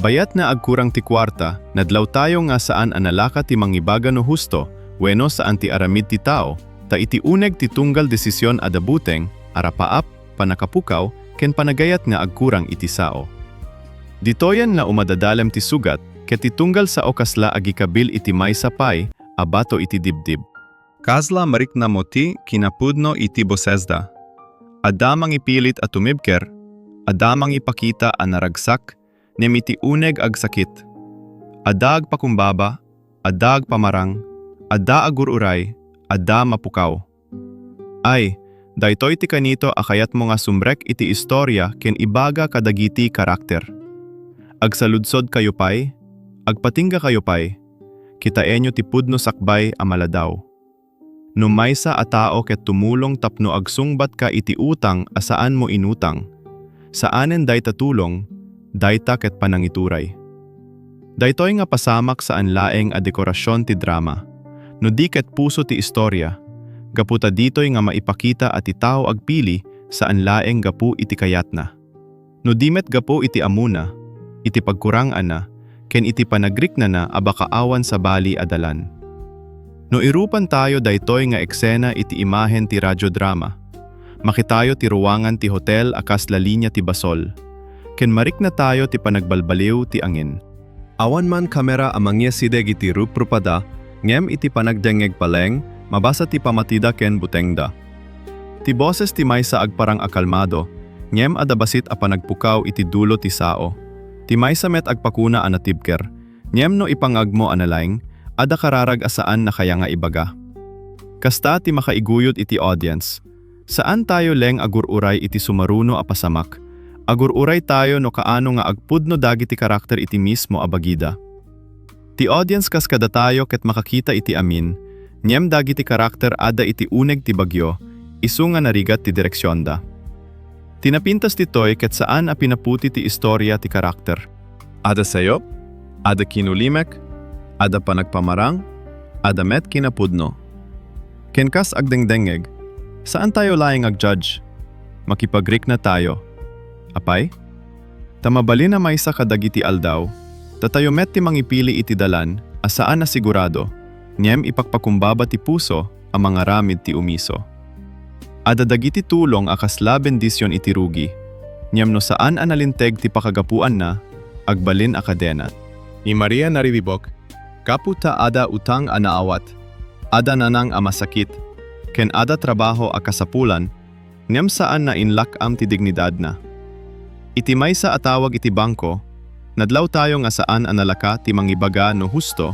Bayat nga agkurang ti kuarta, nadlawtayo nga saan a nalaka ti mangibaga no husto wenno saan ti aramid ti tao, ta iti uneg ti tunggal desision adda buteng, arapaap, pannakapukaw, ken panagayat nga agkurang iti sao. Ditoyen nga umadadalem ti sugat, ket ti tunggal sao kasla agikabil iti maysa pay a bato iti dibdib. Kasla mariknamo ti kinapudno iti bosesda. Adda mangipilit a tumibker, adda mangipakita a naragsak, ngem iti uneg agsakit. Adda agpakumbaba, adda agpamarang, adda agur-uray, adda mapukaw. Ay, daytoy ti kanito a kayatmo nga sumrek iti istoria ken ibaga kadagiti karakter. Agsaludsodkayo pay, agpatinggakayo pay, kitaenyo ti pudno sakbay a maladaw. No maysa a tao ket tumulong tapno agsungbatka iti utang a saanmo inutang, saanen dayta tulong, dayta ket panangituray. Daytoy nga pasamak saan laeng a dekorasion ti drama, no di ket puso ti istoria, gapu ta ditoy nga maipakita a ti tao agpili saan laeng gapu iti kayatna. No di met gapu iti amona, iti pagkurang-ana, ken iti panagriknana a baka awan sabali a dalan. No irupantayo daytoy nga eksena iti imahen ti radiodrama, makitayo ti ruangan ti hotel a kasla linia ti basol, ken mariknatayo ti panagbalbaliw ti angin. Awan man kamera a mangyasideg iti ruprupada, ngem iti panagdengngeg palaeng, mabasa ti pammatida ken butengda. Ti boses ti maysa agparang a kalmado, ngem adda bassit a panagpukaw iti dulo ti sao. Ti maysa met agpakuna a natibker, ngem no ipang-agmo a nalaing, adda kararag a saan a kaya nga ibaga. Kasta ti makaiguyod iti audience. Saantayo laeng agur-uray iti sumaruno a pasamak. Agur-uraytayo no kaano nga agpudno dagiti karakter iti mismo a bagida. Ti audience kas kadatayo ket makakita iti amin, ngem dagiti karakter adda iti uneg ti bagyo, isu nga narigat ti direksionda. Ti napintas ditoy ket saan a pinaputi ti istoria ti karakter. Adda sayop, adda kinulimek, adda panagpamarang, adda met kinapudno. Ken kas agdengdengngeg, saantayo laeng agjudge. Makipagriknatayo. Apay? Ta mabalin a maysa kadagiti aldaw, datayo met ti mangipili iti dalan a saan a sigurado, ngem ipakpakumbaba ti puso a mangaramid ti umiso. Adda dagiti tulong a kasla bendision iti rugi, ngem no saan a nalinteg ti pakagapuanna, agbalin a kadena. Ni Maria naribibok, gapu ta adda utang a naawat, adda nanang a masakit, ken adda trabaho a kasapulan, Ngem saan a inlak-am ti dignidadna. Iti maysa a tawag iti bangko, nadlawtayo nga saan a nalaka ti mangibaga no husto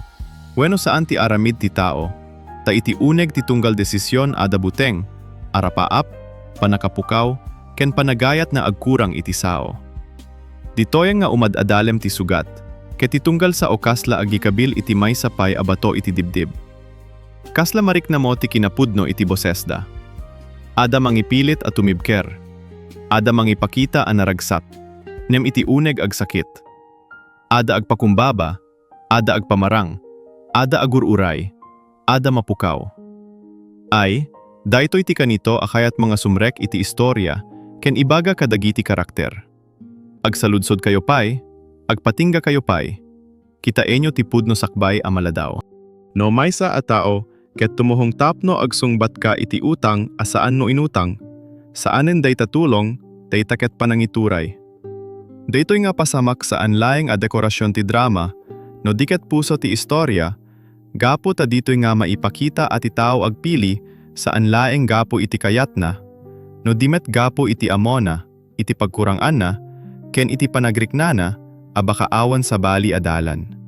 wenno saan ti aramid ti tao, ta iti uneg ti tunggal desision adda buteng, arapaap, pannakapukaw, ken panagayat nga agkurang iti sao. Ditoy nga umad-adalem ti sugat, ket ti tunggal sao kasla agikabil iti maysa pay a bato iti dibdib. Kasla mariknamo ti kinapudno iti bosesda. Adda mangipilit a tumibker. Adda mangipakita a naragsak, ngem iti uneg agsakit. Adda agpakumbaba, adda agpamarang, adda agur-uray, adda mapukaw. Ay, daytoy ti kanito a kayatmo nga sumrek iti istoria ken ibaga kadagiti karakter. Agsaludsodkayo pay, agpatinggakayo pay. Kitaenyo ti pudno sakbay a maladaw. No maysa a tao ket tumuhong tapno agsungbatka iti utang a saan mo inutang, saanen dayta tulong, dayta ket panangituray. Daytoy nga pasamak saan laeng a dekorasion ti drama, no di ket puso ti istoria, gapu ta ditoy nga maipakita a ti tao agpili saan laeng gapu iti kayatna, no di met gapu iti amona, iti pagkuranganna, ken iti panagriknana a baka awan sabali a dalan.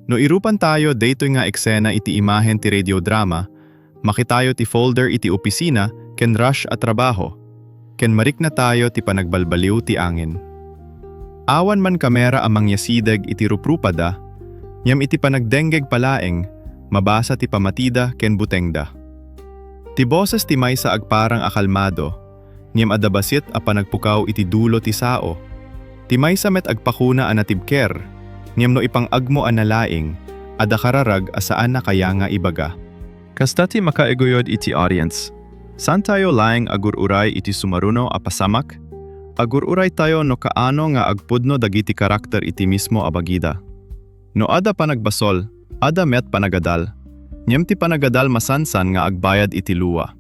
No irupantayo daytoy nga eksena iti imahen ti radio drama, makitayo ti folder iti opisina ken rush a trabaho, ken mariknatayo ti panagbalbaliw ti angin. Awan man kamera a mangyasideg iti ruprupada, ngem iti panagdenggeg pay laeng, mabasa ti pamatida ken butengda. Ti boses ti maysa agparang a kalmado, ngem adda bassit a panagpukaw iti dulo ti sao. Ti maysa met agpakuna a natibker, ngem no ipang-agmo a nalaing, adda kararag a saan a kaya nga ibaga. Kasta ti makaiguyod iti audience. Saantayo laeng agur-uray iti sumaruno a pasamak? Agur-uraytayo no kaano nga agpudno dagiti karakter iti mismo a bagida. No adda panagbasol, adda met panagadal. Ngem ti panagadal masansan nga agbayad iti lua.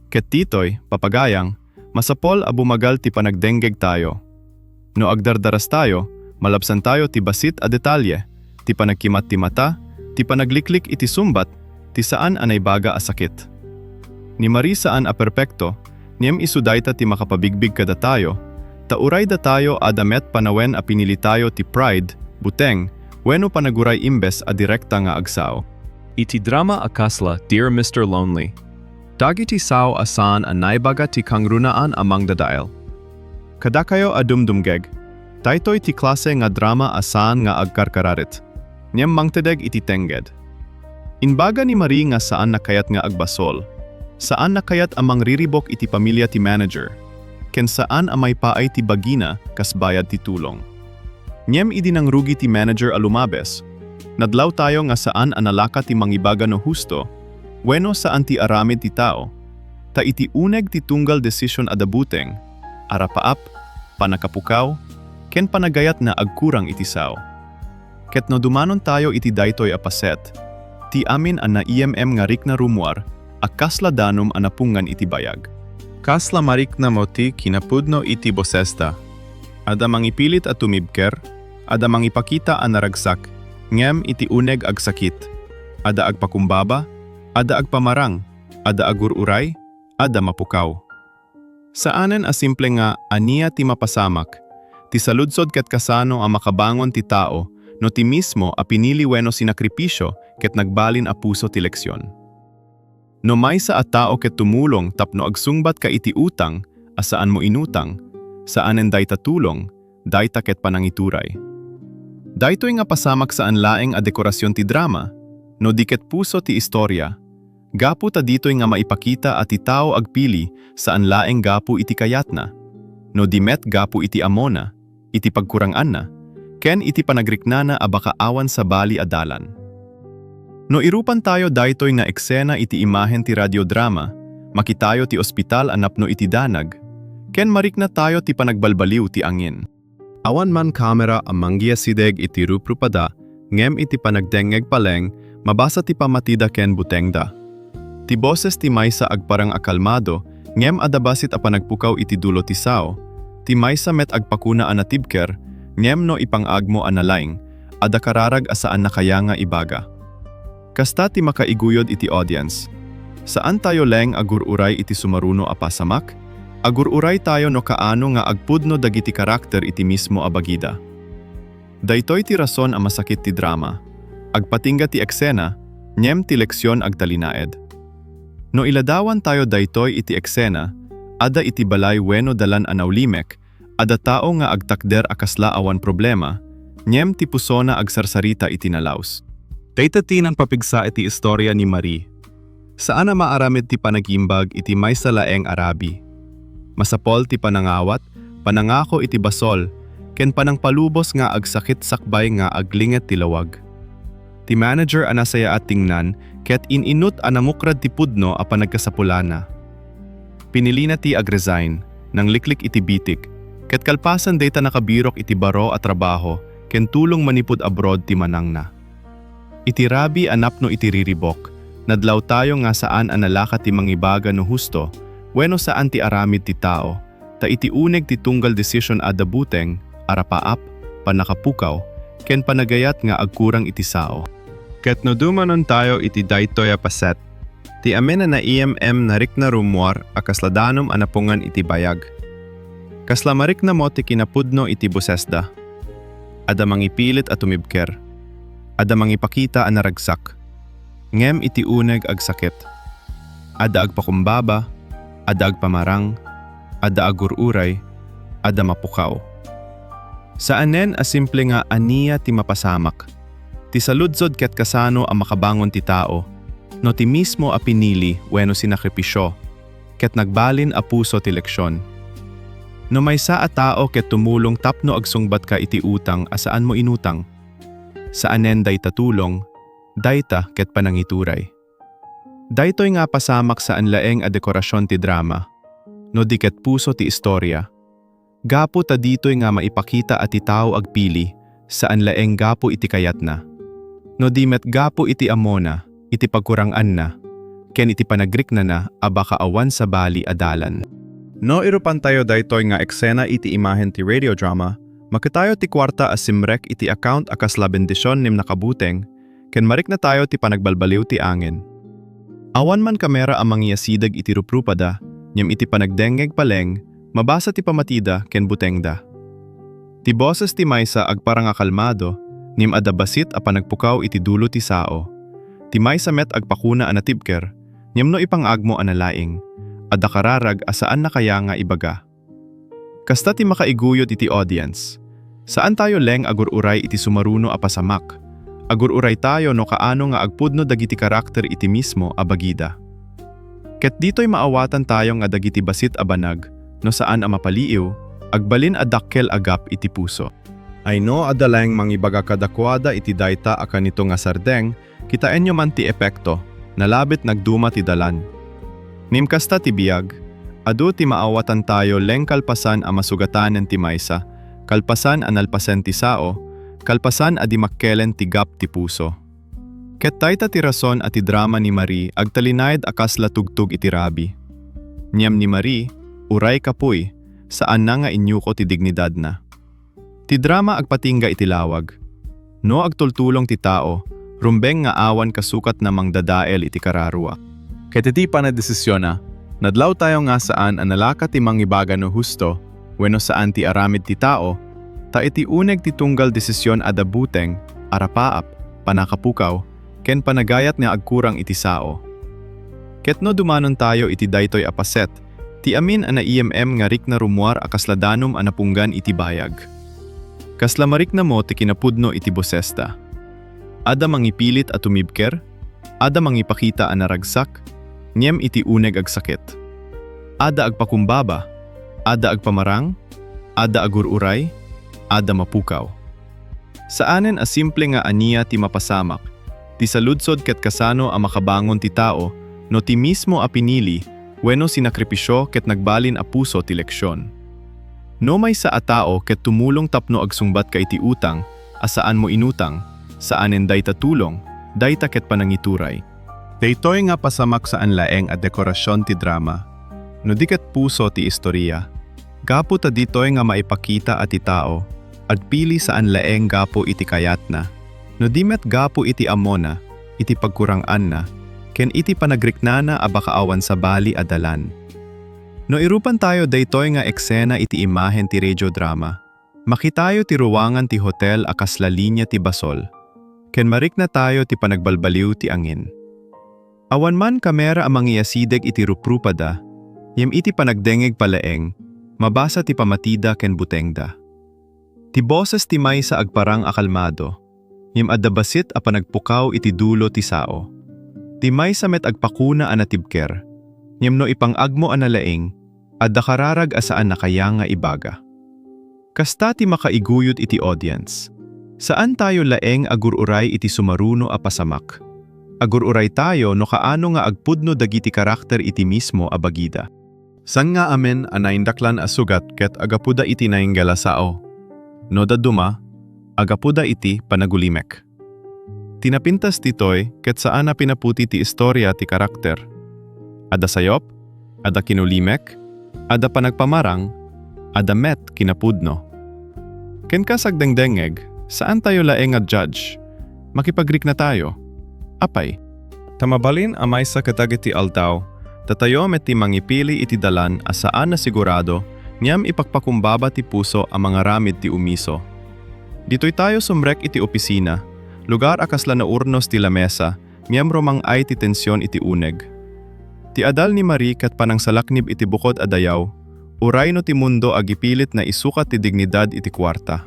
Ket ditoy, papagayang, masapol a bumagal ti panagdenggegtayo. No agdardarastayo, malabsantayo ti bassit a detalye, ti panagkimat ti mata, ti panagliklik iti sumbat, ti saan a naibaga a sakit. Ni Marie saan a perpekto, ngem isu dayta ti makapabigbig kadatayo, ta uray datayo adda met panawen a pinilitayo ti pride, buteng, wenno panaguray imbes a direkta nga agsao. Iti drama a kasla Dear Mister Lonely, dagiti sao a saan a naibaga ti kangrunaan a mangdadael. Kadakayo a dumdumgeg, daytoy ti klase nga drama a saan nga agkarkararit, ngem mangtedeg iti tengged. Imbaga ni Marie nga saan a kayat nga agbasol, saan a kayat a mangriribuk iti pamilia ti manager, ken saan a maipaay ti bagina kas bayad ti tulong. Ngem idi nangrugi ti manager a lumabes, nadlawtayo nga saan a nalaka ti mangibaga no husto wenno saan ti aramid ti tao, ta iti uneg ti tunggal desision adda buteng, arapaap, pannakapukaw, ken panagayat nga agkurang iti sao. Ket no dumanontayo iti daytoy a paset, ti amin a naiem-em nga rikna rummuar a kasla danum a napungngan iti bayag. Kasla mariknamo ti kinapudno iti bosesda. Adda mangipilit a tumibker, adda mangipakita a naragsak, ngem iti uneg agsakit. Adda agpakumbaba, adda agpamarang, adda agur-uray, adda mapukaw. Saanen a simple nga ania ti mapasamak, ti saludsod ket kasano a makabangon ti tao no ti mismo a pinili wenno sinakripisio ket nagbalin a puso ti leksion. No maysa a tao ket tumulong tapno agsungbatka iti utang a saanmo inutang, saanen dayta tulong, dayta ket panangituray. Daytoy nga pasamak saan laeng a dekorasion ti drama, no di ket puso ti istoria, gapu ta ditoy nga maipakita a ti tao agpili saan laeng gapu iti kayatna, no di met gapu iti ammona, iti pagkuranganna, ken iti panagriknana a baka awan sabali a dalan. No irupantayo daytoy nga eksena iti imahen ti radiodrama, makitayo ti ospital a napno iti danag, ken mariknatayo ti panagbalbaliw ti angin. Awan man kamera a mangyasideg iti ruprupada, ngem iti panagdengngeg pay laeng, mabasa ti pammatida ken butengda. Ti boses ti maysa agparang a kalmado, ngem adda bassit a panagpukaw iti dulo ti sao. Ti maysa met agpakuna a natibker, ngem no ipang-agmo a nalaing, adda kararag a saan a kaya nga ibaga. Kasta ti makaiguyod iti audience. Saantayo laeng agur-uray iti sumaruno a pasamak, Agur-uraytayo no kaano nga agpudno dagiti karakter iti mismo a bagida. Daytoy ti rason a masakit ti drama. Agpatingga ti eksena, ngem ti leksion agtalinaed. No iladawantayo daytoy iti eksena, adda iti balay wenno dalan a naulimek, adda tao nga agtakder a kasla awan problema, ngem ti pusona agsarsarita iti nalaus. Dayta ti nangpapigsa iti istorya ni Marie. Saan a maaramid ti panagimbag iti maysa laeng a rabi. Masapol ti panangawat, panangako iti basol, ken panangpalubos nga agsakit sakbay nga aglinget ti lawag. Ti manager a nasayaat tingnan ket in-inut a nangukrad ti pudno a panagkasapulana. Pinilina ti agresign, nangliklik iti bitik, ket kalpasan dayta nakabirok iti baro a trabaho ken tulong manipud abroad ti manangna. Iti rabi a napno iti riribuk, nadlawtayo nga saan a nalaka ti mangibaga no husto wenno saan ti aramid ti tao, ta iti uneg ti tunggal decision adda buteng, arapaap, pannakapukaw, ken panagayat nga agkurang iti sao. Ket no dumanontayo iti daytoy a paset, ti amin a naiem-em narikna rummuar a kasla danum a napungan iti bayag. Kasla mariknamo ti kinapudno iti bosesda. Adda mangipilit a tumibker. Adda mangipakita a naragsak. Ngem iti uneg agsakit. Adda agpakumbaba, adda agpamarang, adda agur-uray, adda mapukaw. Saanen a simple nga ania ti mapasamak. Ti saludsod ket kasano a makabangon ti tao, no ti mismo a pinili wenno sinakripisio, ket nagbalin a puso ti leksion. No maysa a tao ket tumulong tapno agsungbatka iti utang a saanmo inutang, saanen dayta tulong, dayta ket panangituray. Daytoy nga pasamak saan laeng a dekorasion ti drama, no di ket puso ti istorya. Gapu ta ditoy nga maipakita a ti tao agpili, saan laeng gapu iti kayatna. No di met gapu iti ammona, iti pagkuranganna, ken iti panagriknana a baka awan sabali a dalan. No irupantayo daytoy nga eksena iti imahen ti radio drama, makitayo ti kuarta a simrek iti account a kasla bendision ngem nakabuteng, ken mariknatayo ti panagbalbaliw ti angin. Awan man kamera a mangiyasideg iti ruprupada, ngem iti panagdengngeg paleng, mabasa ti pamatida ken butengda. Ti boses ti maysa agparangakalmado, ngem adda bassit a panagpukaw iti dulo ti sao. Ti maysa met agpakuna a natibker, ngem no ipang-agmo a nalaing, adda kararag a saanna kaya nga ibaga. Kasta ti makaiguyod iti audience. Saantayo laeng agur-uray iti sumaruno a pasamak. Agur-uraytayo no kaano nga agpudno dagiti karakter iti mismo a bagida. Ket ditoy maawatantayo nga dagiti bassit a banag, no saan a mapaliiw, agbalin a dakkel a gap iti puso. Ay no, adda laeng mangibaga kadakuada iti dayta a kanito nga sardeng, kitaenyo man ti epekto, nalabit nagduma ti dalan. Ngem kasta ti biag, adu ti maawatantayo laeng kalpasan a masugatanen ti maysa, kalpasan a nalpasen ti sao, kalpasan a dimmakkelen ti gap ti puso. Ket dayta ti rason a ti drama ni Marie agtalinaed a kasla tugtog iti rabi. Ngem ni Marie, uray kapuy, saanna nga inyuko ti dignidadna. Ti drama agpatingga iti lawag. No agtultulong ti tao, rumbeng nga awan kasukatna mangdadael iti kararua. Ket iti panagdesisionna, nadlawtayo nga saan a nalaka ti mangibaga no husto wenno saan ti aramid ti tao, ta iti uneg ti tunggal desisyon adda buteng, arapaap, panakapukaw, ken panagayat nga agkurang iti sao. Ket no dumanontayo iti daytoy a paset, ti amin a naiem-em nga rikna rummuar a kasla danum a napunggan iti bayag. Kasla mariknamo ti kinapudno iti bosesda. Adda mangipilit a tumibker, adda mangipakita a naragsak, ngem iti uneg agsakit. Adda agpakumbaba, adda agpamarang, adda agur-uray, adda mapukaw. Saanen a simple nga ania ti mapasamak, ti saludsod ket kasano a makabangon ti tao no ti mismo a pinili wenno sinakripisyo ket nagbalin a puso ti leksyon. No maysa a tao ket tumulong tapno agsungbatka iti utang a saanmo inutang, saanen dayta tulong, dayta ket panangituray. Daytoy nga pasamak saan laeng a dekorasyon ti drama, no di ket puso ti istorya. Gapu ta ditoy nga maipakita a ti tao, agpili saan laeng gapu iti kayatna, no di met gapu iti ammona, iti pagkuranganna, ken iti panagriknana a baka awan sabali a dalan. No irupantayo daytoy nga eksena iti imahen ti radiodrama, makitayo ti ruangan ti hotel a kasla linia ti basol, ken mariknatayo ti panagbalbaliw ti angin. Awan man kamera a mangiyasideg iti ruprupada, ngem iti panagdengngeg pay laeng, mabasa ti pamatida ken butengda. Ti boses ti maysa agparang a kalmado, ngem adda bassit a panagpukaw iti dulo ti sao. Ti maysa met agpakuna a natibker, ngem no ipang-agmo a nalaing, adda kararag a saan a kaya nga ibaga. Kasta ti makaiguyod iti audience. Saantayo laeng a gur-uray iti sumaruno a pasamak. Agur-uraytayo no kaano nga agpudno dagiti karakter iti mismo a bagida. Saan nga amin a naindaklan a sugat ket agapuda iti nainggala sao. No dadduma, agapuda iti panagulimek. Ti napintas ditoy ket saan a pinaputi ti istoria ti karakter. Adda sayop, adda kinulimek, adda panagpamarang, adda met kinapudno. Ken kas agdengdengngeg, saantayo laeng a judge. Makipagriknatayo. Apay. Ta mabalin a maysa kadagiti aldaw, datayo met ti mangipili iti dalan a saan a sigurado, ngem ipakpakumbaba ti puso a mangaramid ti umiso. Ditoytayo sumrek iti opisina, lugar a kasla naurnos ti lamesa, ngem rumang-ay ti tension iti uneg. Ti adal ni Marie ket panangsalaknib iti bukod a dayaw, uray no ti mundo agipilit na isukat ti dignidad iti kuarta.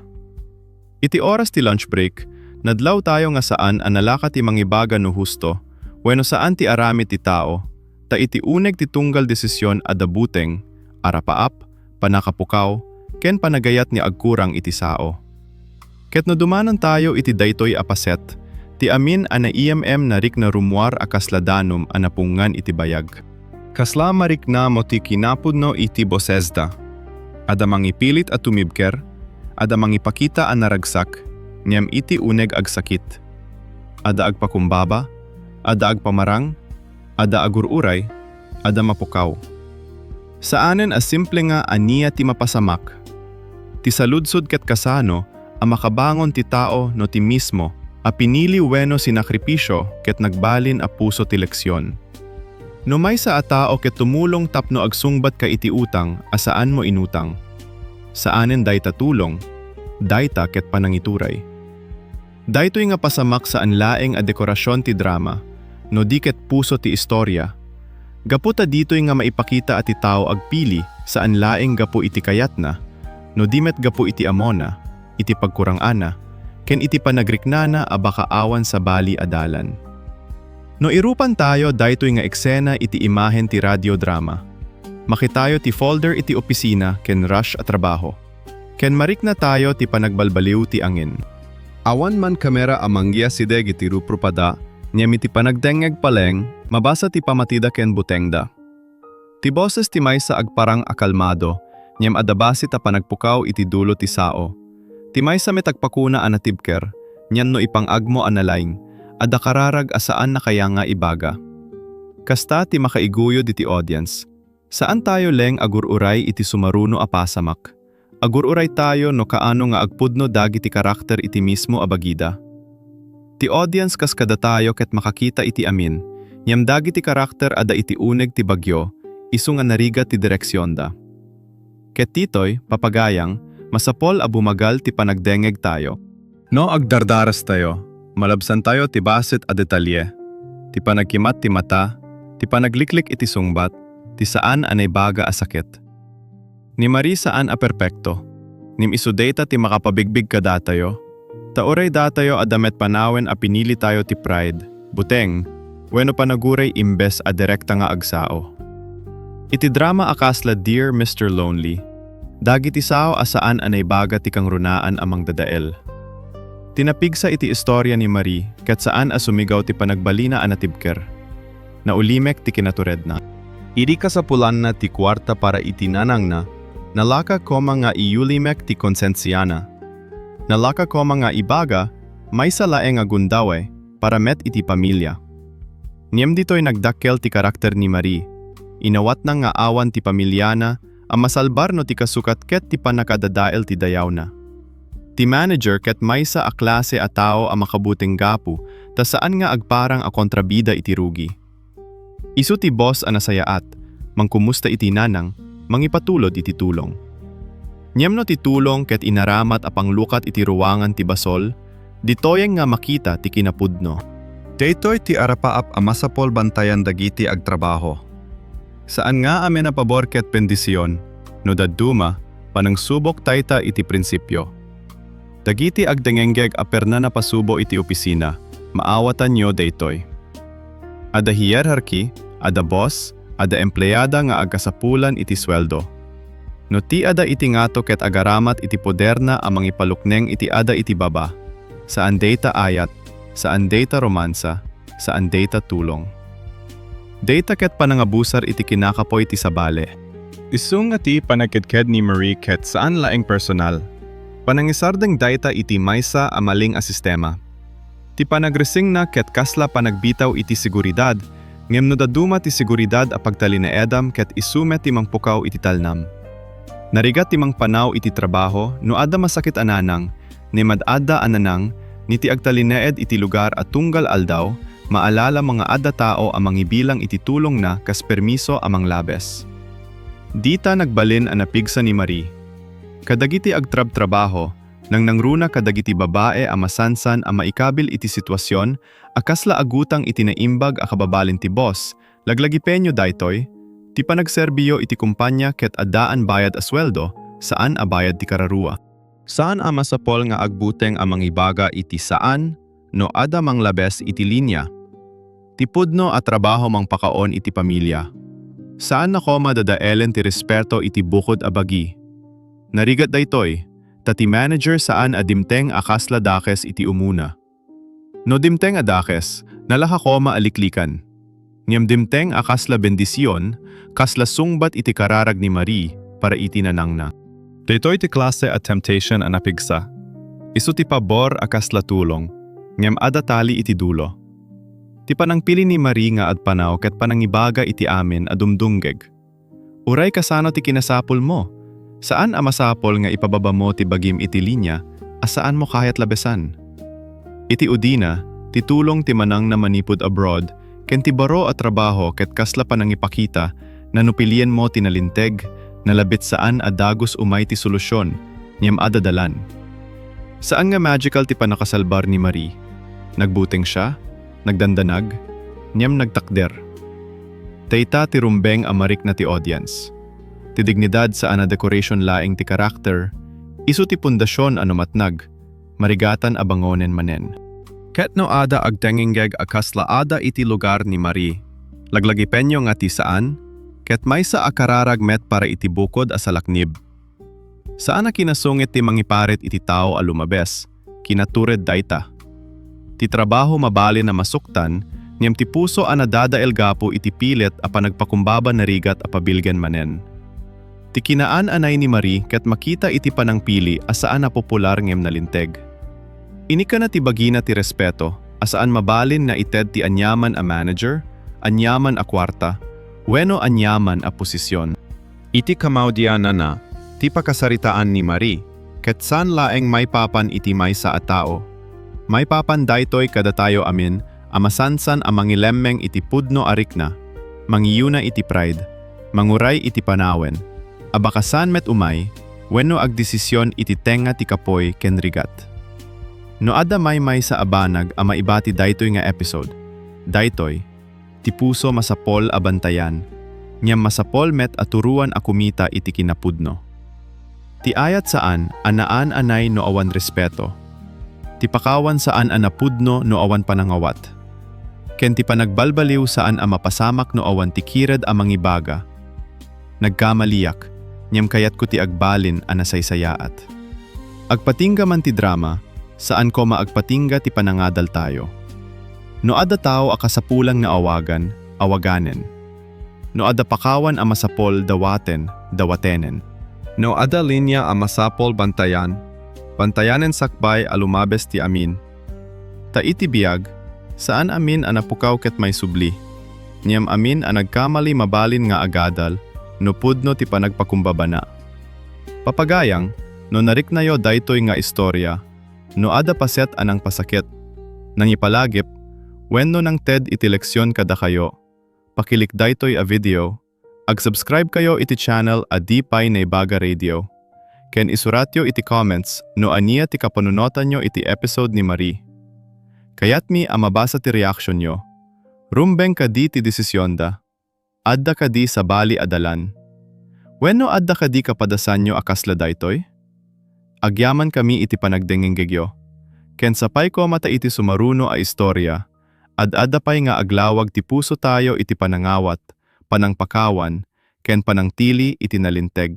Iti oras ti lunch break, nadlawtayo nga saan a nalaka ti mangibaga no husto wenno saan ti aramid ti tao, ta iti uneg ti tunggal desisyon adda buteng, arapaap, panakapukaw, ken panagayat nga agkurang iti sao. Ket no dumanantayo iti daytoy a paset, ti amin a naiem-em narikna rummuar a kasla danum a napungngan iti bayag. Kasla marikna mo ti kinapudno iti bosesda. Adda mangipilit a tumibker, adda mangipakita a naragsak, ngem iti uneg agsakit. Adda agpakumbaba, adda agpamarang, adda agur-uray, adda mapukaw. Saanen a simple nga ania ti mapasamak. Ti saludsod ket kasano a makabangon ti tao no ti mismo a pinili wenno sinakripisio ket nagbalin a puso ti leksion. No maysa a tao ket tumulong tapno agsungbatka iti utang a saanmo inutang. Saanen dayta tulong, dayta ket panangituray. Daytoy nga pasamak saan laeng a dekorasion ti drama, no di ket puso ti istoria. Gapu ta ditoy nga maipakita a ti tao agpili saan laeng gapu iti kayatna, no di met gapu iti amona, iti pagkurang-ana, ken iti panagriknana a baka awan sabali a dalan. No irupantayo daytoy nga eksena iti imahen ti radiodrama, makitayo ti folder iti opisina ken rush a trabaho. Ken mariknatayo ti panagbalbaliw ti angin. Awan man kamera a manggiasideg iti ruprupada, ngem iti panagdengngeg pay laeng, mabasa ti pamatida ken butengda. Ti boses ti maysa agparang a kalmado, ngem adda bassit a panagpukaw iti dulo ti sao. Ti maysa met agpakuna a natibker, ngem no ipang-agmo a nalaing, adda kararag a saan a kaya nga ibaga. Kasta ti makaiguyod iti audience. Saantayo laeng agur-uray iti sumaruno a pasamak. Agur-uraytayo no kaano nga agpudno dagiti karakter iti mismo a bagida. Ti audience kas kadatayo ket makakita iti amin, ngem dagiti karakter adda iti uneg ti bagyo, isu nga narigat ti direksionda. Ket ditoy, papagayang, masapol a bumagal ti panagdengngegtayo. No agdardarastayo, malabsantayo ti bassit a detalye, ti panagkimat ti mata, ti panagliklik iti sungbat, ti saan a naibaga a sakit. Ni Marie saan a perpekto, ngem isu dayta ti makapabigbig kadatayo, ta uray datayo adda met panawen a pinilitayo ti pride, buteng, wenno panaguray imbes a direkta nga agsao. Iti drama a kasla Dear Mister Lonely, dagiti sao a saan a naibaga ti kangrunaan a mangdadael. Ti napigsa iti istoria ni Marie ket saan a sumigaw ti panagbalina a natibker. Naulimek ti kinaturedna. Idi kasapulanna ti kuarta para iti nanangna, nalaka koma nga iyulimek ti konsensiana. Nalaka koma nga ibaga, maysa laeng a gundaway para met iti pamilia. Ngem ditoy nagdakkel ti karakter ni Marie. Inawatna nga awan ti pamiliana a masalbar no ti kasukat ket ti pannakadadael ti dayawna. Ti manager ket maysa a klase a tao a makabuteng gapu ta saan nga agparang a kontrabida iti rugi. Isu ti boss a nasayaat, mangkumusta iti nanang, mangipatulod iti tulong. Ngem no ti tulong ket inaramat a panglukat iti ruangan ti basol, ditoyen nga makita ti kinapudno. Daytoy ti arapaap a masapul bantayan dagiti agtrabaho. Saan nga amin a pabor ket bendision, no dadduma, panangsubok dayta iti prinsipio. Dagiti agdengenggeg a perna napasubo iti opisina, maawatanyo daytoy. Adda hierarchy, adda boss, adda empleada nga agkasapulan iti sueldo. No ti adda iti ngato ket agaramat iti poderna a mangipalukneng iti adda iti baba, saan dayta ayat, saan dayta romansa, saan dayta tulong. Dayta ket panangabusar iti kinakapuy ti sabali. Isu nga ti panagkedked ni Marie ket saan laeng personal. Panangisardeng dayta iti maysa a maling a sistema. Ti panagresigna ket kasla panagbitaw iti seguridad, ngem no dadduma ti seguridad a pagtalinaedam ket isu met ti mangpukaw iti talnam. Narigat ti mangpanaw iti trabaho no adda masakit a nanang, ngem ad-adda a nanang, ni ti agtalinaed iti lugar a tunggal aldaw, maalala mo nga adda tao a mangibilang iti tulongna kas permiso a manglabes. Dita nagbalin a napigsa ni Marie. Kadagiti agtrabtrabaho, nangnangruna kadagiti babae a masansan a maikabil iti situasion a kasla agutang iti naimbag a kababalin ti boss, laglagipenyo daytoy, ti panagserbiyo iti kumpanya ket addaan bayad a sueldo, saan a bayad ti kararua. Saan a masapul nga agbuteng a mangibaga iti saan no adda manglabes iti linia. Ti pudno a trabaho mangpakaon iti pamilia. Saan a koma dadaelen ti respeto iti bukod a bagi. Narigat daytoy, ta ti manager saan a dimteng a kasla dakes iti umuna. No dimteng a dakes, nalaka koma a liklikan. Ngem dimteng a kasla bendision, kasla sungbat iti kararag ni Marie para iti nanangna. Daytoy ti klase a temptation a napigsa. Isu ti pabor a kasla tulong, ngem adda tali iti dulo. Ti panangpili ni Marie nga agpanaw ket panangibaga iti amin a dumdumngeg. Uray kasano ti kinasapulmo, saan a masapul nga ipababamo ti bagim iti linia a saanmo kayat labesan. Iti udina, ti tulong ti manangna manipud abroad ken ti baro a trabaho ket kasla panangipakita na no pilienmo ti nalinteg, nalabit saan a dagus umay ti solusion, ngem adda dalan. Saan nga magical ti pannakasalbar ni Marie. Nagbuteng sia, nagdandanag, ngem nagtakder. Dayta ti rumbeng a marikna ti audience. Ti dignidad saan a decoration laeng ti karakter, isu ti pundasion a no matnag, marigatan a bangonen manen. Ket no adda agdengenggeg a kasla adda iti lugar ni Marie, laglagipenyo nga ti saan, ket maysa a kararag met para iti bukod a salaknib. Saan a kinasungit ti mangiparit iti tao a lumabes, kinatured dayta. Ti trabaho mabalin a masuktan, ngem ti puso a nadadael gapu iti pilit a panagpakumbaba narigat a pabilgen manen. Ti kinaan-anay ni Marie ket makita iti panangpili a saan a popular ngem nalinteg. Inikkana ti bagina ti respeto a saan mabalin nga ited ti aniaman a manager, aniaman a kuarta, wenno aniaman a posision. Iti kamaudiananna, ti pakasaritaan ni Marie, ket saan laeng maipapan iti maysa a tao. Maipapan daytoy kadatayo amin a masansan a mangilemmeng iti pudno a rikna, mangiyuna iti pride, manguray iti panawen, a baka saan met umay, wenno agdesision iti tengnga ti kapuy ken rigat. No adda maymaysa a banag a maibati daytoy nga episode, daytoy, ti puso masapol a bantayan, ngem masapol met a turuan a kumita iti kinapudno. Ti ayat saan a naan-anay no awan respeto. Ti pakawan saan a napudno no awan panangawat. Ken ti panagbalbaliw saan a mapasamak no awan ti kired a mangibaga. Nagkamaliak, ngem kayatko ti agbalin a nasaysayaat. Agpatingga man ti drama, saan koma agpatingga ti panangadaltayo. No adda tao a kasapulan nga awagan, awaganen. No adda pakawan a masapol dawaten, dawatenen. No adda linia a masapol bantayan, bantayanen sakbay a lumabes ti amin. Ta iti biag, saan amin a napukaw ket maisubli. Ngem amin a nagkamali mabalin nga agadal no pudno ti panagpakumbabana. Papagayam, no nariknayo daytoy nga istorya, no adda paset a nangpasakit, nangipalagip, wenno nangted iti leksion kadakayo, pakilika daytoy a video, Ag-subscribe kayo iti channel a Di Pay Naibaga Radio, ken isuratyo iti comments no ania ti kapanunotanyo iti episode ni Marie. Kayatmi a mabasa ti reaksionyo. Rumbeng kadi ti desisionda? Adda kadi sabali a dalan? Wenno adda kadi kapadasanyo a kasla daytoy? Agyamankami iti panagdengngegyo. Ken sapay koma ta iti sumaruno a istorya, ad-adda pay nga aglawag ti pusotayo iti panangawat, panangpakawan, ken panangtili iti nalinteg.